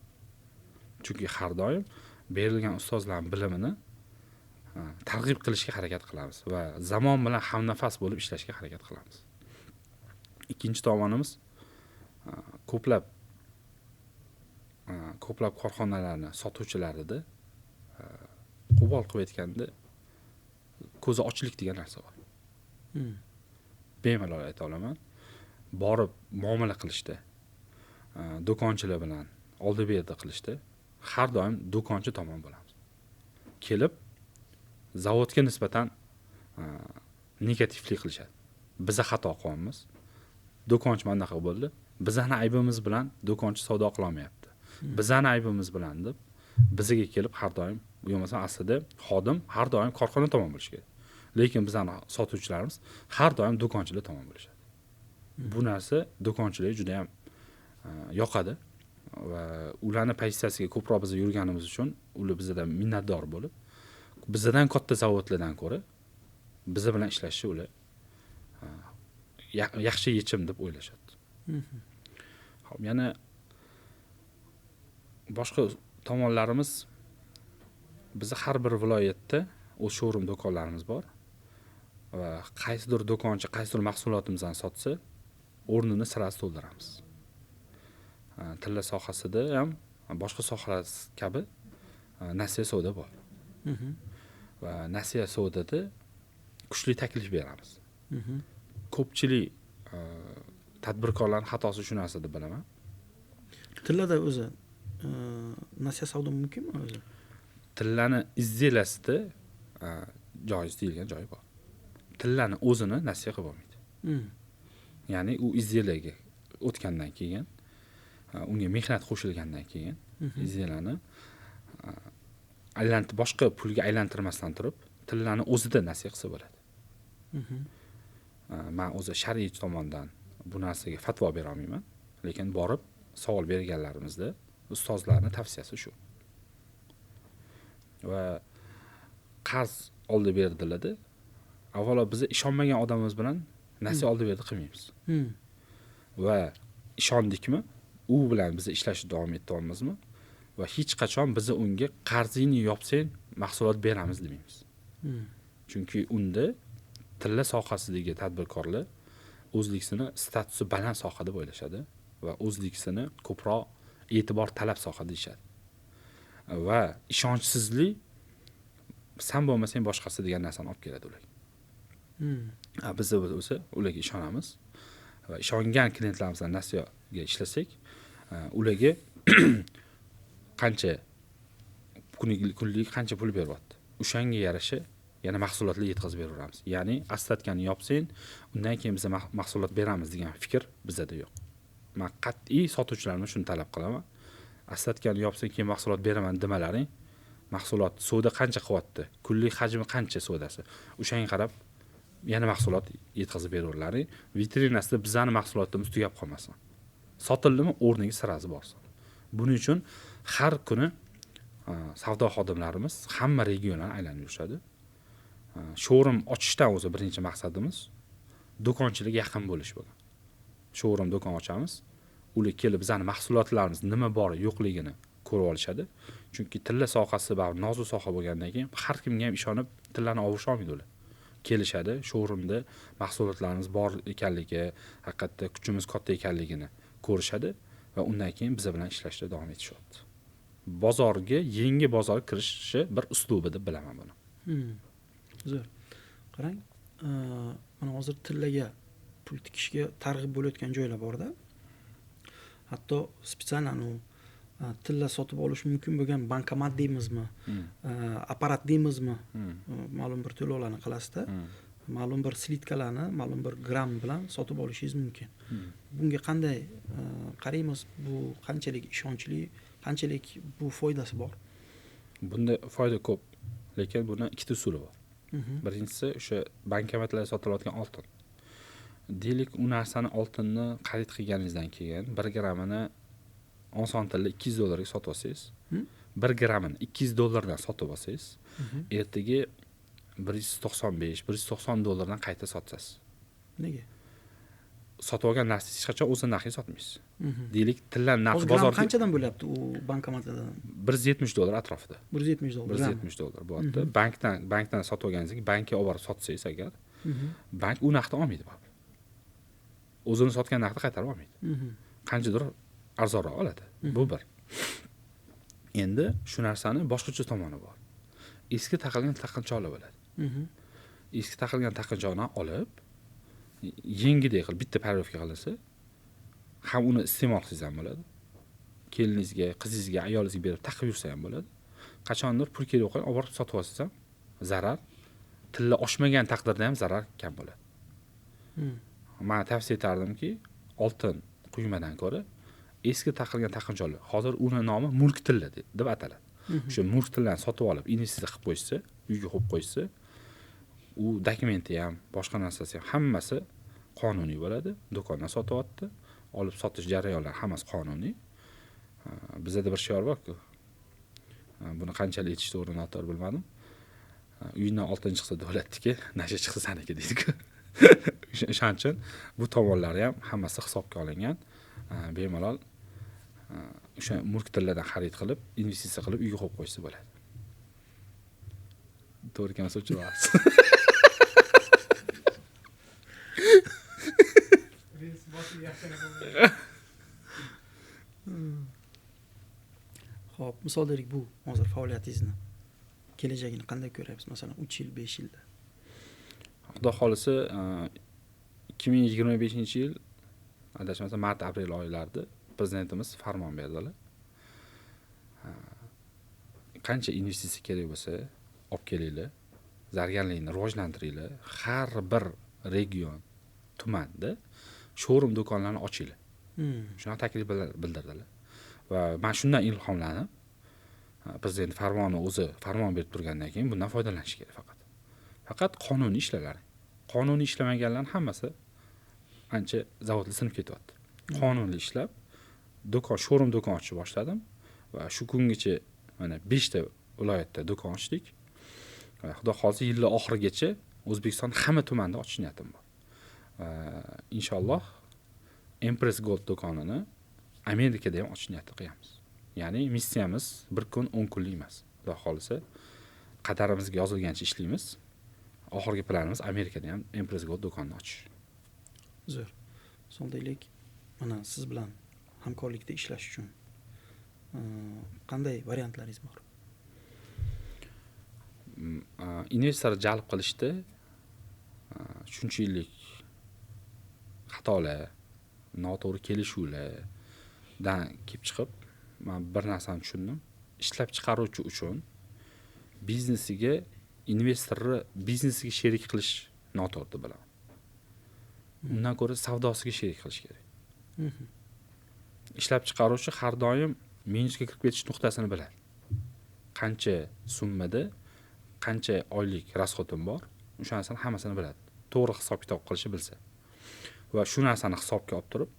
Speaker 1: Chunki har doim berilgan ustozlarning bilimini targ'ib qilishga harakat qilamiz va zamon bilan hamnafas bo'lib ishlashga harakat qilamiz. Ikkinchi tomonimiz, ko'plab korxonalarni sotuvchilarida qo'pol qilib aytganda ko'zi ochlik degan narsa bor. Bemalol ayta olaman. Borib muomala qilishda, do'konchilar bilan oldi berdi qilishda har doim do'konchi tomon bo'lamiz. Kelib zavodga nisbatan negativlik qilishadi. Biza xato qilyapmiz. Do'konchi mana bunaqa bo'ldi. Bizani aybimiz bilan do'konchi savdo qila olmayapti. Bizani aybimiz bilan deb bizga kelib har doim, bo'lmasa aslida xodim har doim korxona tomon bo'lishi kerak. Lekin bizani sotuvchilarimiz har doim do'konchilar tomon bo'lishadi. Bu narsa do'konchilarga juda ham yoqadi va ularni pozitsiyasiga ko'proq biz yurganimiz uchun ular bizdan minnatdor bo'lib, bizdan katta zavodlardan ko'ra biz bilan ishlashni ular yaxshi yechim deb o'ylashadi. Xo'p, yana boshqa tomonlarimiz, biz har bir viloyatda o'z showroom do'konlarimiz bor va qaysidir do'konchi qaysidir mahsulotimizni sotsa, o'rnini sirasi to'ldiramiz. Tilla sohasida ham boshqa sohalar kabi nasiya savdo bor. Va nasiya savdada kuchli taklif beramiz. Ko'pchilik tadbirkorlarning xatosi shu narsa deb bilaman.
Speaker 2: Tillada o'zi nasiya savdo mumkinmi o'zi?
Speaker 1: Tillani izdelasida joiz deyilgan joyi bor. Tillani o'zini nasiya qilib olmaydi. Ya'ni u izdelaga o'tgandan keyin, unga mehnat qo'shilgandan keyin izdelani boshqa pulga aylantirmasdan turib, tillani o'zida nasiya qilsa bo'ladi. Men o'zi shar'iy tomondan bu narsaga fatvo bera olmayman, lekin borib savol berganlarimizda ustozlarning tavsiyasi shu. Va qarz oldi berdilarda, avvalo biz ishonmagan odamimiz bilan nasiya oldi berdi qilmaymiz. Va ishondikmi, u bilan biz ishlashni davom etamiz-mi? Va hech qachon biz unga qarzingni yopsang mahsulot beramiz demaymiz. Chunki unda tilla sohasidagi tadbirkorlar o'zliksini statusi baland soha deb o'ylashadi va o'zliksini ko'proq e'tibor talab soha deyishadi. Va ishonchsizlik san bo'lmasang boshqasi degan narsani olib keladi ularga. Biz o'zi ularga ishonamiz va ishongan klientlarimiz bilan nasiyaga ishlasak, ularga qancha kunlik qancha pul beryapti, o'shanga yarasha yana mahsulotlar yetkazib beraveramiz. Ya'ni ostatkani yopsang, undan keyin biz mahsulot beramiz degan fikr bizda yo'q. Men qat'iy sotuvchilardan shuni talab qilaman. Ostatkani yopsang keyin mahsulot beraman demalaring, mahsulot savdo qancha qilyapti, kunlik hajmi qancha savdasi, o'shanga qarab yana mahsulot yetkazib beraverlaring. Vitrinasida bizning mahsulotimiz tugab qolmasin. Sotildimi, o'rniga sirasi borsin. Buning uchun har kuni savdo xodimlarimiz hamma regionlarni aylanib yurishadi. Showroom ochishdan o'zi birinchi maqsadimiz do'konchilikka yaqin bo'lish bo'lgan. Showroom do'kon ochamiz, ular kelib bizning mahsulotlarimiz nima bor yo'qligini ko'rib olishadi. Chunki tilla sohasi baribir nozik soha bo'lgandan keyin har kimga ham ishonib tillani ovisha olmaydi ular. Kelishadi, showroomda mahsulotlarimiz bor ekanligi, haqiqatda kuchimiz katta ekanligini ko'rishadi va undan keyin biz bilan ishlashda davom etishyapti. Bozorga, yangi bozorga kirishi bir uslubi deb bilaman buni.
Speaker 2: Zo'r. Qarang, mana hozir tillaga pul tikishga targ'ib bo'layotgan joylar bor-da. Hatto spetsialno tilla sotib olish mumkin bo'lgan bankomat deymizmi, apparat deymizmi, ma'lum bir to'lovlarni qilasizda, ma'lum bir slitkalarni ma'lum bir gramm bilan sotib olishingiz mumkin. Bunga qanday qaraymiz? Bu qanchalik ishonchli, qanchalik bu foydasi bor?
Speaker 1: Bunda foyda ko'p, lekin buni ikkita usuli bor. Birinchisi o'sha bankomatlarda sotilayotgan oltin. Deylik, u narsani, oltinni xarid qilganingizdan keyin 1 grammini oson tilda $200 ga sotib olsangiz, 1 grammini $200 dan sotib olsangiz, ertaga 195, $190 dan qayta sotasiz.
Speaker 2: Nega?
Speaker 1: Sotib olgan narsangizni hech qachon o'zini narxiga sotmaysiz. Deylik, tilla narxi
Speaker 2: bozorda qanchadan bo'lyapti u bankomatlardan?
Speaker 1: $170 atrofida.
Speaker 2: $170.
Speaker 1: $170 bo'lyapti. Bankdan sotib olganingizga bankka olib borib sotsangiz agar, bank u narxda olmaydi baribir. O'zini sotgan narxda qaytarib olmaydi. Qanchadir arzonroq oladi. Bu bir. Endi shu narsani boshqacha tomoni bor. Eski taqilgan taqinchoqlar bo'ladi. Eski taqilgan taqinchoqni olib, yengidek qilib bitta polirovka qilinsa, ham uni iste'mol qilsangiz ham bo'ladi. Keliningizga, qizingizga, ayolingizga berib taqib yursa ham bo'ladi. Qachondir pul kerak bo'lib olib borib sotib olsangiz ham zarar, tilla oshmagan taqdirda ham zarar kam bo'ladi. Men tavsiya etardimki, oltin quymadan ko'ra eski taqilgan taqinchoqlar, hozir uni nomi mulk tilla deb ataladi. O'sha mulk tillarni sotib olib investitsiya qilib qo'yishsa, uyga qo'yib qo'yishsa, u dokumenti ham, boshqa narsasi ham hammasi qonuniy bo'ladi. Do'kondan sotyapti, olib sotish jarayonlari hammasi qonuniy. Bizda bir shior bor-ku. Buni qanchalik aytish to'g'ri noto'g'ri bilmadim. Uydan oltin chiqsa davlatniki, nasha chiqsa saniki deydi-ku. O'shaning uchun bu tomonlari ham hammasi hisobga olingan. Bemalol o'sha mulk tillardan xarid qilib, investitsiya qilib uyga qo'yib qo'ysa bo'ladi. To'g'ri ekansa o'chirasiz.
Speaker 2: Xo'p, misol deylik, bu hozir faoliyatingizni kelajagini qanday ko'ryapsiz? Masalan, 3 yil, 5 yilda.
Speaker 1: Xudo xolisa 2025-yil adashmasam mart-aprel oylarida prezidentimiz farmon berdilar. Qancha investitsiya kerak bo'lsa, olib kelinglar, zargarlikni rivojlantiringlar, har bir region, tumanda showroom do'konlarni ochinglar. Shunaqa taklif bildirdilar. Va men shundan ilhomlanib, prezident farmoni o'zi farmon berib turgandan keyin bundan foydalanish kerak faqat. Faqat qonuniy ishlalar. Qonuniy ishlamaganlarning hammasi ancha zavodlar sinib ketyapti. Qonuniy ishlab, do'kon, showroom do'kon ochib boshladim va shu kungacha mana 5 ta viloyatda do'kon ochdik. Va Xudo xolasa yilning oxirigacha O'zbekiston hamma tumanida ochish niyatim bor. Va inshaalloh Empress Gold do'konini Amerikada ham ochish niyati qilyapmiz. Ya'ni missiyamiz bir kun 10 kunlik emas. Xudo xolasa qadarimizga yozilgancha ishlaymiz. Oxirgi planimiz Amerikada ham Empress Gold do'konini ochish.
Speaker 2: Zo'r. Misol deylik, mana siz bilan hamkorlikda ishlash uchun qanday variantlaringiz bor?
Speaker 1: Investor jalb qilishda shuncha yillik xatolar, noto'g'ri kelishuvlardan kelib chiqib, men bir narsani tushundim. Ishlab chiqaruvchi uchun biznesiga investorni biznesiga sherik qilish noto'g'ri deb bilaman. Undan ko'ra savdosiga sherik qilish kerak. Ishlab chiqaruvchi har doim minusga kirib ketish nuqtasini biladi. Qancha summada, qancha oylik rasxotim bor, o'sha narsani hammasini biladi. To'g'ri hisob-kitob qilishni bilsa va shu narsani hisobga olib turib,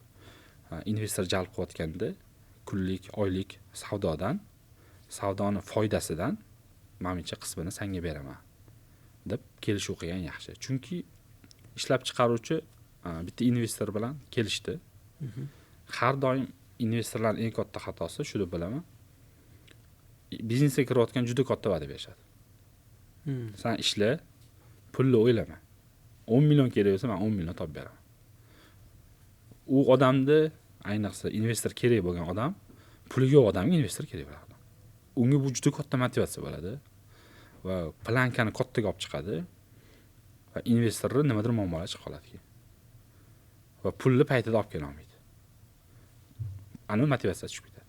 Speaker 1: investor jalb qilayotganda kunlik, oylik savdodan, savdoni foydasidan manimcha qismini senga beraman deb kelishuv qilgan yaxshi. Chunki ishlab chiqaruvchi bitta investor bilan kelishdi. Har doim investorlarning eng katta xatosi shu deb bilaman. Biznesga kirayotgan juda katta va'da berishadi. Sen ishla, pulni o'ylama. 10 million kerak bo'lsa, men 10 million topib beraman. U odamni, ayniqsa investor kerak bo'lgan odam, puli yo'q odamga investor kerak bo'ladi. Unga bu juda katta motivatsiya bo'ladi va plankani kattaga olib chiqadi va investorni nimadir muammolar chiqib qoladi keyin. Va pulni paytida olib kela olmaydi. Ana motivatsiya tushib ketadi.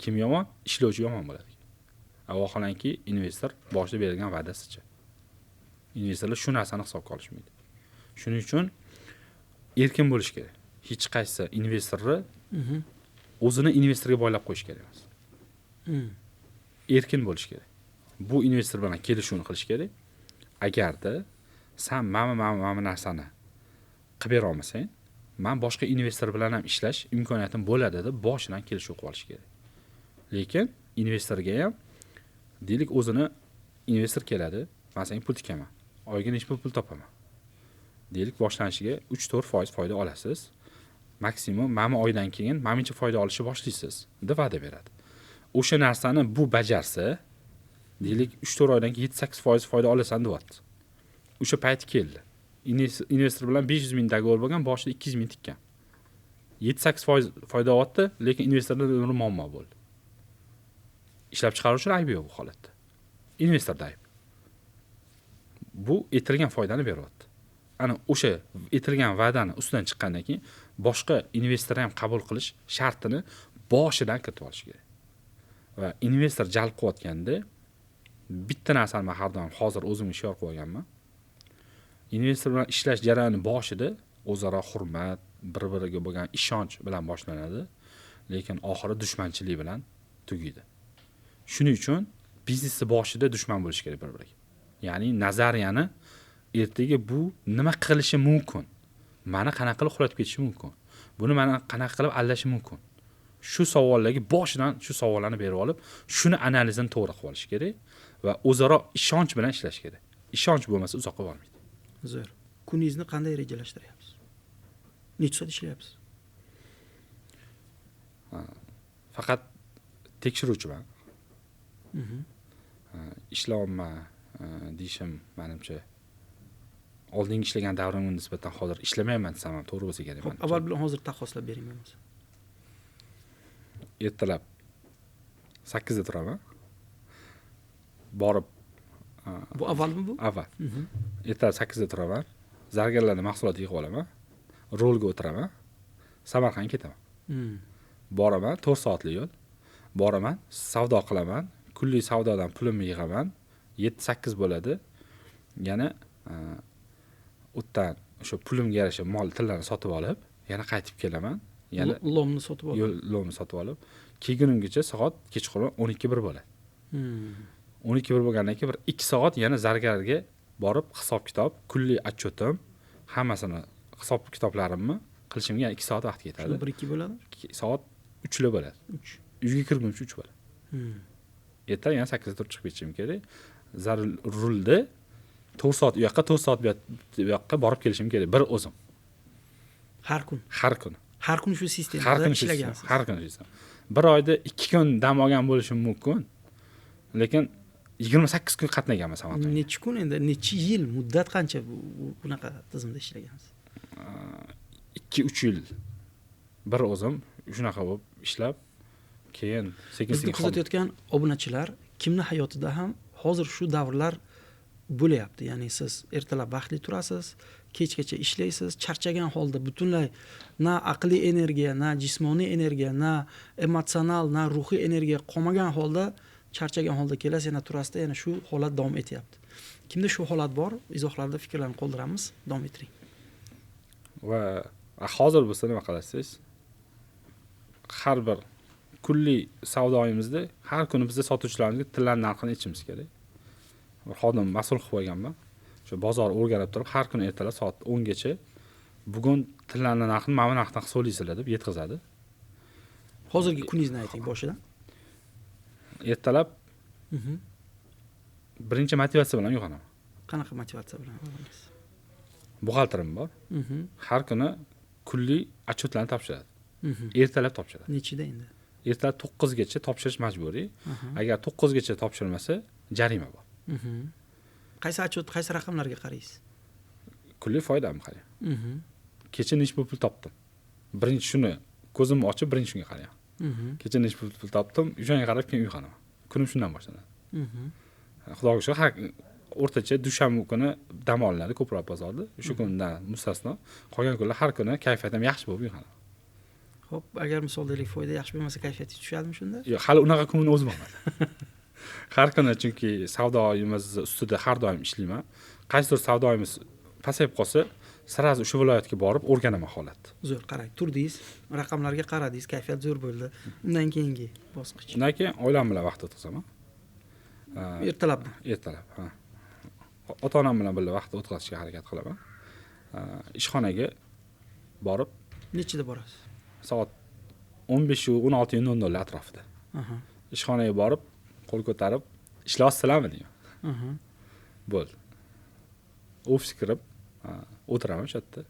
Speaker 1: Kim yomon? Ishlovchi yomon bo'ladi. Vaholanki investor boshida berilgan va'dasicha. Investorlar shu narsani hisobga olishmaydi. Shuning uchun erkin bo'lish kerak. Hech qaysi investorni o'zini investorga boylab qo'yish kerak emas. Erkin bo'lish kerak. Bu investor bilan kelishuvni qilish kerak. Agarda sen mana narsani qilib bera olmasang, men boshqa investor bilan ham ishlash imkoniyatim bo'ladi deb boshidan kelishuv qilib olish kerak. Lekin investorga ham deylik o'zini investor keladi, men senga pul tikaman. Oyiga necha pul topaman. Deylik, boshlanishiga 3-4% foyda olasiz. Maksimum mana oydan keyin mana foyda olishni boshlaysiz deb va'da beradi. O'sha narsani bu bajarsa, deylik 3-4 oydan keyin 7-8% foyda olasan deyapti. O'sha payt keldi. Investor bilan 500 ming договор bo'lgan, boshida 200 ming tikkan. 7-8% foyda olyapti, lekin investorda bir muammo bo'ldi. Ishlab chiqaruvchilar aybi yo'q bu holatda. Investorda ayb. Bu aytilgan foydani beryapti. Ana o'sha aytilgan va'dani ustidan chiqqandan keyin boshqa investorni ham qabul qilish shartini boshidan kiritib olish kerak. Va investor jalb qilayotganda bitta narsani men har doim hozir o'zimga shior qilib olganman. Investor bilan ishlash jarayoni boshida o'zaro hurmat, bir-biriga bo'lgan ishonch bilan boshlanadi, lekin oxiri dushmanchilik bilan tugaydi. Shuning uchun biznesni boshida dushman bo'lish kerak bir-biriga. Ya'ni nazariyani ertaga bu nima qilishi mumkin, meni qanaqa qilib uxlatib ketishi mumkin, buni meni qanaqa qilib aldashi mumkin. Shu savollarga boshidan shu savollarni berib olib, shuni analizini to'g'ri qilib olish kerak va o'zaro ishonch bilan ishlash kerak. Ishonch bo'lmasa uzoqqa bormaydi.
Speaker 2: Zo'r. Kuningizni qanday rejalashtiryapsiz? Necha soat ishlayapsiz?
Speaker 1: Faqat tekshiruvchiman. Ishlayapman deyishim menimcha oldingi ishlagan davrimga nisbatan hozir ishlamayman desam ham to'g'ri bo'lsa kerak.
Speaker 2: Xo'p, avval bilan hozir taqqoslab bering bo'lmasa.
Speaker 1: Ertalab 8 da turaman. Borib
Speaker 2: bu avvalmi bu?
Speaker 1: Avval. Ertalab 8 da turaman. Zargarlardan mahsulot yig'ib olaman. Rolga o'tiraman. Samarqandga ketaman. Boraman, 4 soatlik yo'l. Boraman, savdo qilaman. Kunlik savdodan pulimni yig'aman. 7-8 bo'ladi. Yana o'tdan o'sha pulimga yarasha mol tillarni sotib olib, yana qaytib kelaman. Yana
Speaker 2: lomni sotib olib.
Speaker 1: Lomni sotib olib, kelgunimgacha soat kechqurun 12:01 bo'ladi. 12:01 bo'lgandan keyin bir 2 soat yana zargarga borib hisob-kitob, kunlik отчетim, hammasini hisob-kitoblarimni qilishimga yana 2 soat vaqt ketadi.
Speaker 2: 1-2 bo'ladi?
Speaker 1: Soat 3 bo'ladi.
Speaker 2: 3.
Speaker 1: Uyga kirgunimcha 3 bo'ladi. Erta yana 8 da turib chiqib ketishim kerak. Rulda 4 soat u yoqqa, 4 soat bu yoqqa borib kelishim kerak bir o'zim.
Speaker 2: Har kun.
Speaker 1: Har kun.
Speaker 2: Har kun shu sistemada ishlagansiz.
Speaker 1: Har kun shu sistema. Bir oyda 2 kun dam olgan bo'lishim mumkin. Lekin 28 kun qatnaganman Samarqandga.
Speaker 2: Necha kun endi, necha yil, muddat qancha bunaqa tizimda ishlagansiz?
Speaker 1: 2-3 yil bir o'zim shunaqa bo'lib ishlab, keyin sekin-sekin
Speaker 2: kuzatayotgan obunachilar kimni hayotida ham hozir shu davrlar bo'lyapti. Ya'ni siz ertalab vaqtli turasiz, kechgacha ishlaysiz, charchagan holda butunlay na aqliy energiya, na jismoniy energiya, na emotsional, na ruhiy energiya qolmagan holda, charchagan holda kelasiz, yana turasizda, yana shu holat davom etyapti. Kimda shu holat bor? Izohlarda fikrlarni qoldiramiz, davom ettiring.
Speaker 1: Va hozir bo'lsa nima qilasiz? Har bir kunlik savdoyimizda har kuni bizda sotuvchilarimizga tillar narxini aytishimiz kerak. Bir xodim mas'ul qilib qo'yganman. Shu bozor o'rganib turib, har kuni ertalab soat 10 gacha bugun tillarning narxini mana bu narxdan hisoblaysizlar deb yetkazadi.
Speaker 2: Hozirgi kuningizni ayting boshidan.
Speaker 1: Ertalab birinchi motivatsiya bilan uyg'onaman.
Speaker 2: Qanaqa motivatsiya bilan uyg'onasiz?
Speaker 1: Buxgalterim bor. Har kuni kunlik отчетlarni topshiradi. Ertalab topshiradi.
Speaker 2: Nechida endi?
Speaker 1: Ertalab 9 gacha topshirish majburiy. Agar 9 gacha topshirmasa, jarima bor.
Speaker 2: Qaysi отчет, qaysi raqamlarga qaraysiz?
Speaker 1: Kunlik foydamni qarayman. Kecha necha pul topdim? Birinchi shuni ko'zimni ochib, birinchi shunga qarayman. Kecha necha pul topdim, o'shanga qarab keyin uyg'onaman. Kunim shundan boshlanadi. Xudoga shukr, har o'rtacha dushanba kuni dam olinadi ko'proq bozorda. O'sha kundan mustasno, qolgan kunlar har kuni kayfiyatim yaxshi bo'lib uyg'onaman.
Speaker 2: Xo'p, agar misol deylik foyda yaxshi bo'lmasa kayfiyatingiz tushadimi shunda?
Speaker 1: Yo'q, hali unaqa kunni o'zim olmadim. Har kuni chunki savdoyimiz ustida har doim ishlayman. Qaysidir savdoyimiz pasayib qolsa, sразу o'sha viloyatga borib o'rganaman holatni.
Speaker 2: Zo'r, qarang, turdingiz, raqamlarga qaradingiz, kayfiyat zo'r bo'ldi. Undan keyingi bosqich.
Speaker 1: Undan keyin oilam bilan vaqt o'tkazaman.
Speaker 2: Ertalabmi?
Speaker 1: Ertalab, ha. Ota-onam bilan birga vaqt o'tkazishga harakat qilaman. Ishxonaga borib
Speaker 2: nechida borasiz?
Speaker 1: Soat 15:16:00 atrofida. Ishxonaga borib, qo'l ko'tarib, ishlayapsizlarmi deyman. Bo'ldi. Ofisga kirib, O'tiraman o'sha yerda.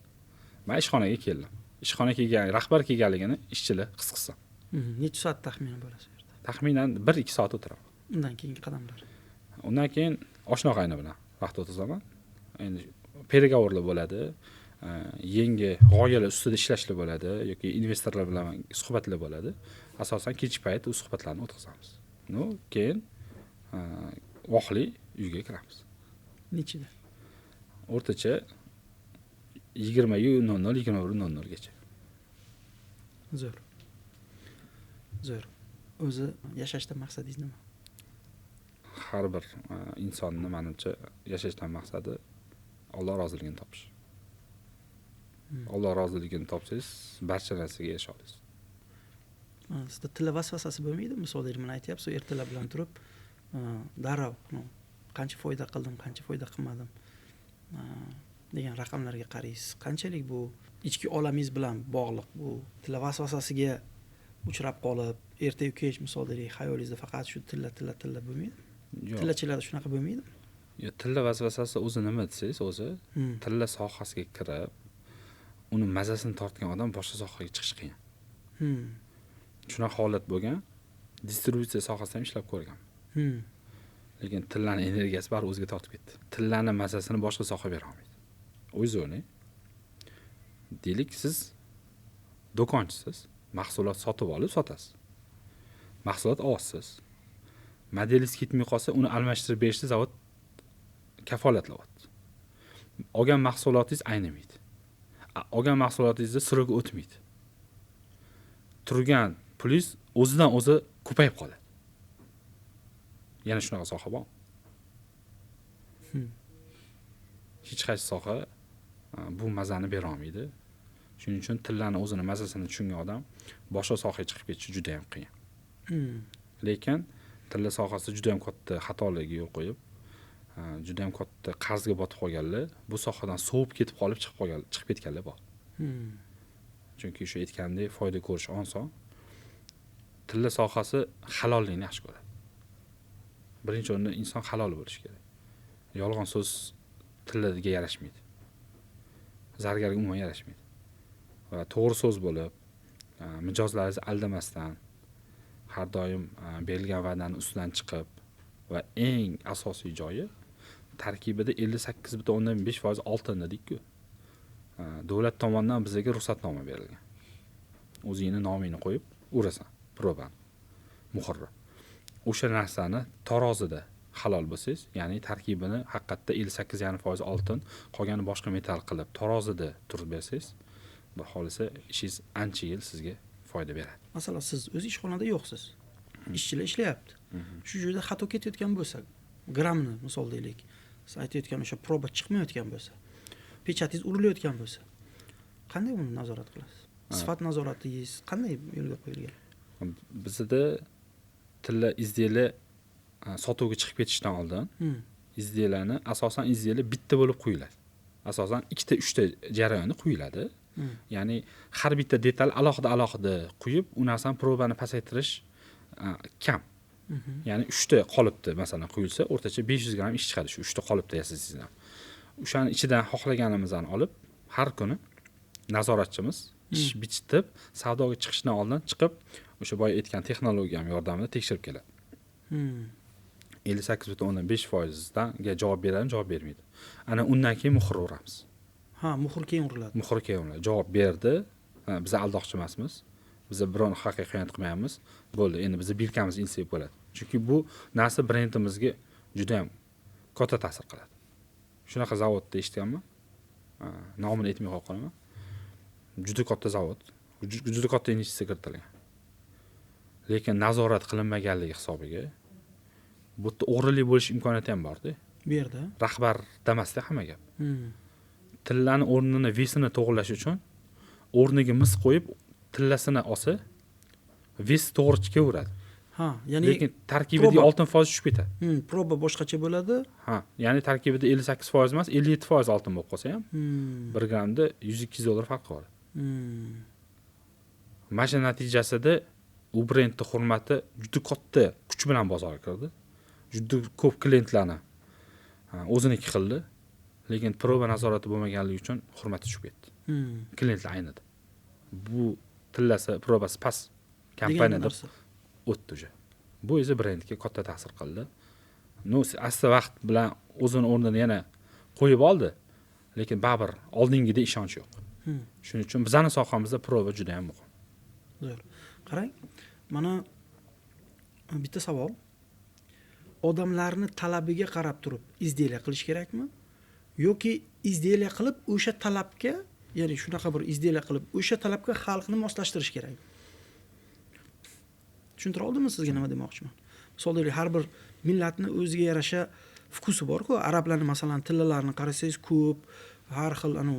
Speaker 1: Men ishxonaga keldim. Ishxonaga kelgan, rahbar kelganligini ishchilar his qilsin.
Speaker 2: Necha soat taxminan bo'lasiz u yerda?
Speaker 1: Taxminan 1-2 soat o'tiraman.
Speaker 2: Undan keyingi qadamlar.
Speaker 1: Undan keyin oshna og'ayni bilan vaqt o'tkazaman. Endi переговорlar bo'ladi, yangi g'oyalar ustida ishlashlar bo'ladi yoki investorlar bilan suhbatlar bo'ladi. Asosan kechki payt u suhbatlarni o'tkazamiz. Ну, keyin vaqtli uyga kiramiz.
Speaker 2: Nechida?
Speaker 1: O'rtacha 20:00 21:00 gacha.
Speaker 2: Zo'r. Zo'r. O'zi yashashdan maqsadingiz nima?
Speaker 1: Har bir insonni menimcha yashashdan maqsadi Alloh roziligini topish. Alloh roziligini topsangiz, barcha narsaga erisha olasiz.
Speaker 2: Sizda tilla vasvasasi bo'lmaydimi? Misol deylik, mana aytyapsiz, ertalab bilan turib, darrov qancha foyda qildim, qancha foyda qilmadim degan raqamlarga qaraysiz. Qanchalik bu ichki olamingiz bilan bog'liq bu tilla vasvasasiga uchrab qolib, erta-yu kech misol deylik, xayolingizda faqat shu tilla, tilla, tilla bo'lmaydimi? Tillachilarda shunaqa bo'lmaydimi?
Speaker 1: Yo'q, tilla vasvasasi o'zi nima desangiz, o'zi tilla sohasiga kirib, uni mazasini tortgan odam boshqa sohaga chiqish qiyin. Shunaqa holat bo'lgan, distributsiya sohasida ham ishlab ko'rganman. Lekin tillani energiyasi bari o'ziga tortib ketdi. Tillani mazasini boshqa soha bera olmaydi. O'zingiz o'ylang. Deylik, siz do'konchisiz, mahsulot sotib olib sotasiz. Mahsulot olasiz. Modelingiz ketmay qolsa, uni almashtirib berishni zavod kafolatlayapti. Olgan mahsulotingiz aynimaydi. Olgan mahsulotingizda срок i o'tmaydi. Turgan pulingiz o'zidan o'zi ko'payib qoladi. Yana shunaqa soha bor. Hech qaysi soha bu mazani bera olmaydi. Shuning uchun tillani o'zini mazasini tushungan odam boshqa sohaga chiqib ketishi juda ham qiyin. Lekin tilla sohasida juda ham katta xatolarga yo'l qo'yib, juda ham katta qarzga botib qolganlar, bu sohadan sovib ketib qolib chiqib ketganlar bor. Chunki shu aytgandek foyda ko'rish oson. Tilla sohasi halollikni yaxshi ko'radi. Birinchi o'rinda inson halol bo'lishi kerak. Yolg'on so'z tillaga yarashmaydi. Zargarga umuman yarashmaydi. Va to'g'ri so'z bo'lib, mijozlaringizni aldamasdan, har doim berilgan va'dani ustidan chiqib va eng asosiy joyi tarkibida 58.5% oltin dedik-ku. Davlat tomonidan bizga ruxsatnoma berilgan. O'zingni nomingni qo'yib urasan probani, muhrni. O'sha narsani tarozida halol bo'lsangiz, ya'ni tarkibini haqiqatda 58.5% oltin, qolgani boshqa metal qilib tarozida turib bersangiz, xudo xolisa ishingiz ancha yil sizga foyda beradi.
Speaker 2: Masalan, siz o'z ishxonada yo'qsiz. Ishchilar ishlayapti. Shu joyda xato ketayotgan bo'lsa, grammni misol deylik, siz aytayotgan o'sha proba chiqmayotgan bo'lsa, pechatingiz urilayotgan bo'lsa, qanday uni nazorat qilasiz? Sifat nazoratingiz qanday yo'lga qo'yilgan?
Speaker 1: Bizda tilla izdiyalar sotuvga chiqib ketishdan oldin izdiyalarni asosan izdiyalar bitta bo'lib quyiladi. Asosan ikkita, uchta jarayonni quyiladi. Ya'ni har bitta detal alohida-alohida quyib, u narsani probani pasaytirish kam. Ya'ni 3 ta qolipda masalan quyilsa, o'rtacha 500 gramm ish chiqadi shu 3 ta qolipda yasasangiz ham. O'shani ichidan xohlaganimizni olib, har kuni nazoratchimiz ish bichitib, savdoga chiqishdan oldin chiqib, o'sha boya aytgan texnologiyam yordamida tekshirib keladi. 58.5% ga javob beradimi, javob bermaydi. Ana undan keyin muhr uramiz.
Speaker 2: Ha, muhr keyin uriladi.
Speaker 1: Muhr keyin uriladi. Javob berdi. Biz aldoqchi emasmiz. Biz biron haqiqiy xiyonat qilmaymiz. Bo'ldi, endi biz birkamiz ilsak bo'ladi. Chunki bu narsa brendimizga juda ham katta ta'sir qiladi. Shunaqa zavodda eshitganman. Nomini aytmay qolaman. Juda katta zavod, juda katta investitsiya kiritilgan. Lekin nazorat qilinmaganligi hisobiga bu yerda o'g'rilik bo'lish imkoniyati ham bor-da.
Speaker 2: Bu yerda
Speaker 1: rahbar demasda hamma gap. Tillani o'rnini, vesini to'g'rilash uchun o'rniga mis qo'yib tillasini olsa, ves to'g'ri chiqaveradi.
Speaker 2: Ha, ya'ni
Speaker 1: lekin tarkibidagi oltin foiz tushib ketadi.
Speaker 2: Proba boshqacha bo'ladi.
Speaker 1: Ha, ya'ni tarkibida 58% emas, 57% oltin bo'lib qolsa ham 1 grammda $100-200 farqi bor. Mana shu natijasida u brendning hurmati juda katta kuch bilan bozorga kirdi. Juda ko'p klientlarni o'ziniki qildi. Lekin proba nazorati bo'lmaganligi uchun hurmati tushib ketdi. Klientlar aynidi. Bu tillasi probasi past kompaniya deb o'tdi уже. Bu esa brendga katta ta'sir qildi. No, asta vaqt bilan o'zini o'rnini yana qo'yib oldi, lekin baribir oldingidek ishonch yo'q. Shuning uchun bizning sohamizda proba juda ham muhim.
Speaker 2: Zo'r. Qarang, mana bitta savol. Odamlarni talabiga qarab turib izdelya qilish kerakmi? Yoki izdelya qilib o'sha talabga, ya'ni shunaqa bir izdelya qilib o'sha talabga xalqni moslashtirish kerak. Tushuntira oldimmi sizga nima demoqchiman? Misol deylik, har bir millatni o'ziga yarasha vkusi bor-ku. Arablarni masalan tillalarini qarasangiz ko'p, har xil anu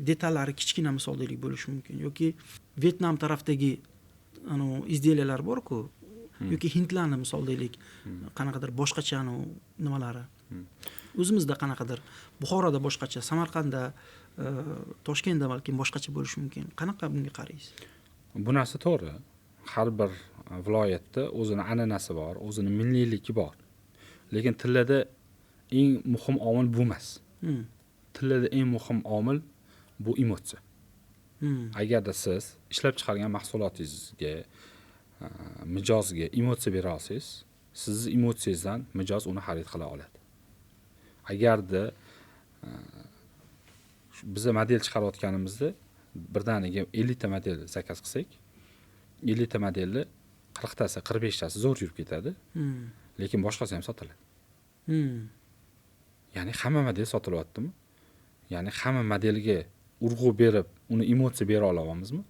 Speaker 2: detallari kichkina misol deylik bo'lishi mumkin. Yoki Vyetnam tarafdagi anu izdelyalar bor-ku, yoki hindlarni misol deylik, qanaqadir boshqacha anu nimalari. O'zimizda qanaqadir, Buxoroda boshqacha, Samarqandda, Toshkentda balkim boshqacha bo'lishi mumkin. Qanaqa bunga qaraysiz?
Speaker 1: Bu narsa to'g'ri. Har bir viloyatda o'zini an'anasi bor, o'zini milliyligi bor. Lekin tillada eng muhim omil bu emas. Tillada eng muhim omil bu emotsiya. Agarda siz ishlab chiqargan mahsulotingizga, mijozga emotsiya bera olsangiz, sizni emotsiyangizdan mijoz uni xarid qila oladi. Agarda biz model chiqarayotganimizda birdaniga 50 ta model zakaz qilsak, 50 ta modelni 40 tasi, 45 tasi zo'r yurib ketadi. Lekin boshqasi ham sotiladi. Ya'ni hamma model sotilyaptimi? Ya'ni hamma modelga urg'u berib, uni emotsiya bera olamizmi?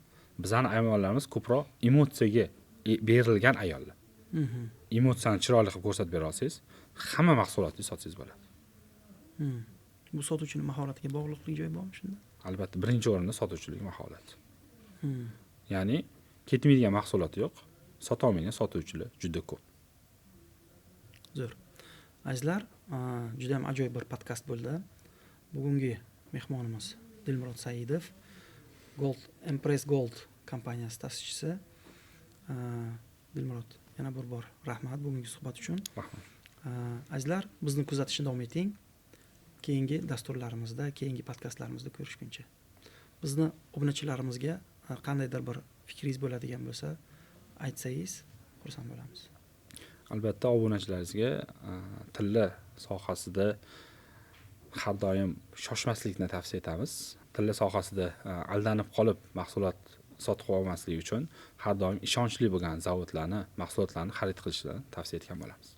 Speaker 1: Bizning ayollarimiz ko'proq emotsiyaga berilgan ayollar. Emotsiyani chiroyli qilib ko'rsatib bera olsangiz, hamma mahsulotni sotsangiz bo'ladi.
Speaker 2: Bu sotuvchining mahoratiga bog'liqlik joyi bormi shunda?
Speaker 1: Albatta, birinchi o'rinda sotuvchilik mahorati. Ya'ni ketmaydigan mahsulot yo'q, sota olmaydigan sotuvchilar juda ko'p.
Speaker 2: Zo'r. Azizlar, juda ham ajoyib bir podkast bo'ldi. Bugungi mehmonimiz Dilmurod Saidov, Gold Empress Gold kompaniyasi ta'sischisi. Dilmurod, yana bir bor rahmat bugungi suhbat uchun.
Speaker 1: Rahmat.
Speaker 2: Azizlar, bizni kuzatishni davom eting. Keyingi dasturlarimizda, keyingi podkastlarimizda ko'rishguncha. Bizni obunachilarimizga qandaydir bir fikringiz bo'ladigan bo'lsa, aytsangiz xursand bo'lamiz.
Speaker 1: Albatta, obunachilaringizga tilla sohasida har doim shoshmaslikni tavsiya etamiz. Tilla sohasida aldanib qolib mahsulot sotib olmaslik uchun har doim ishonchli bo'lgan zavodlarni, mahsulotlarni xarid qilishni tavsiya etgan bo'lamiz.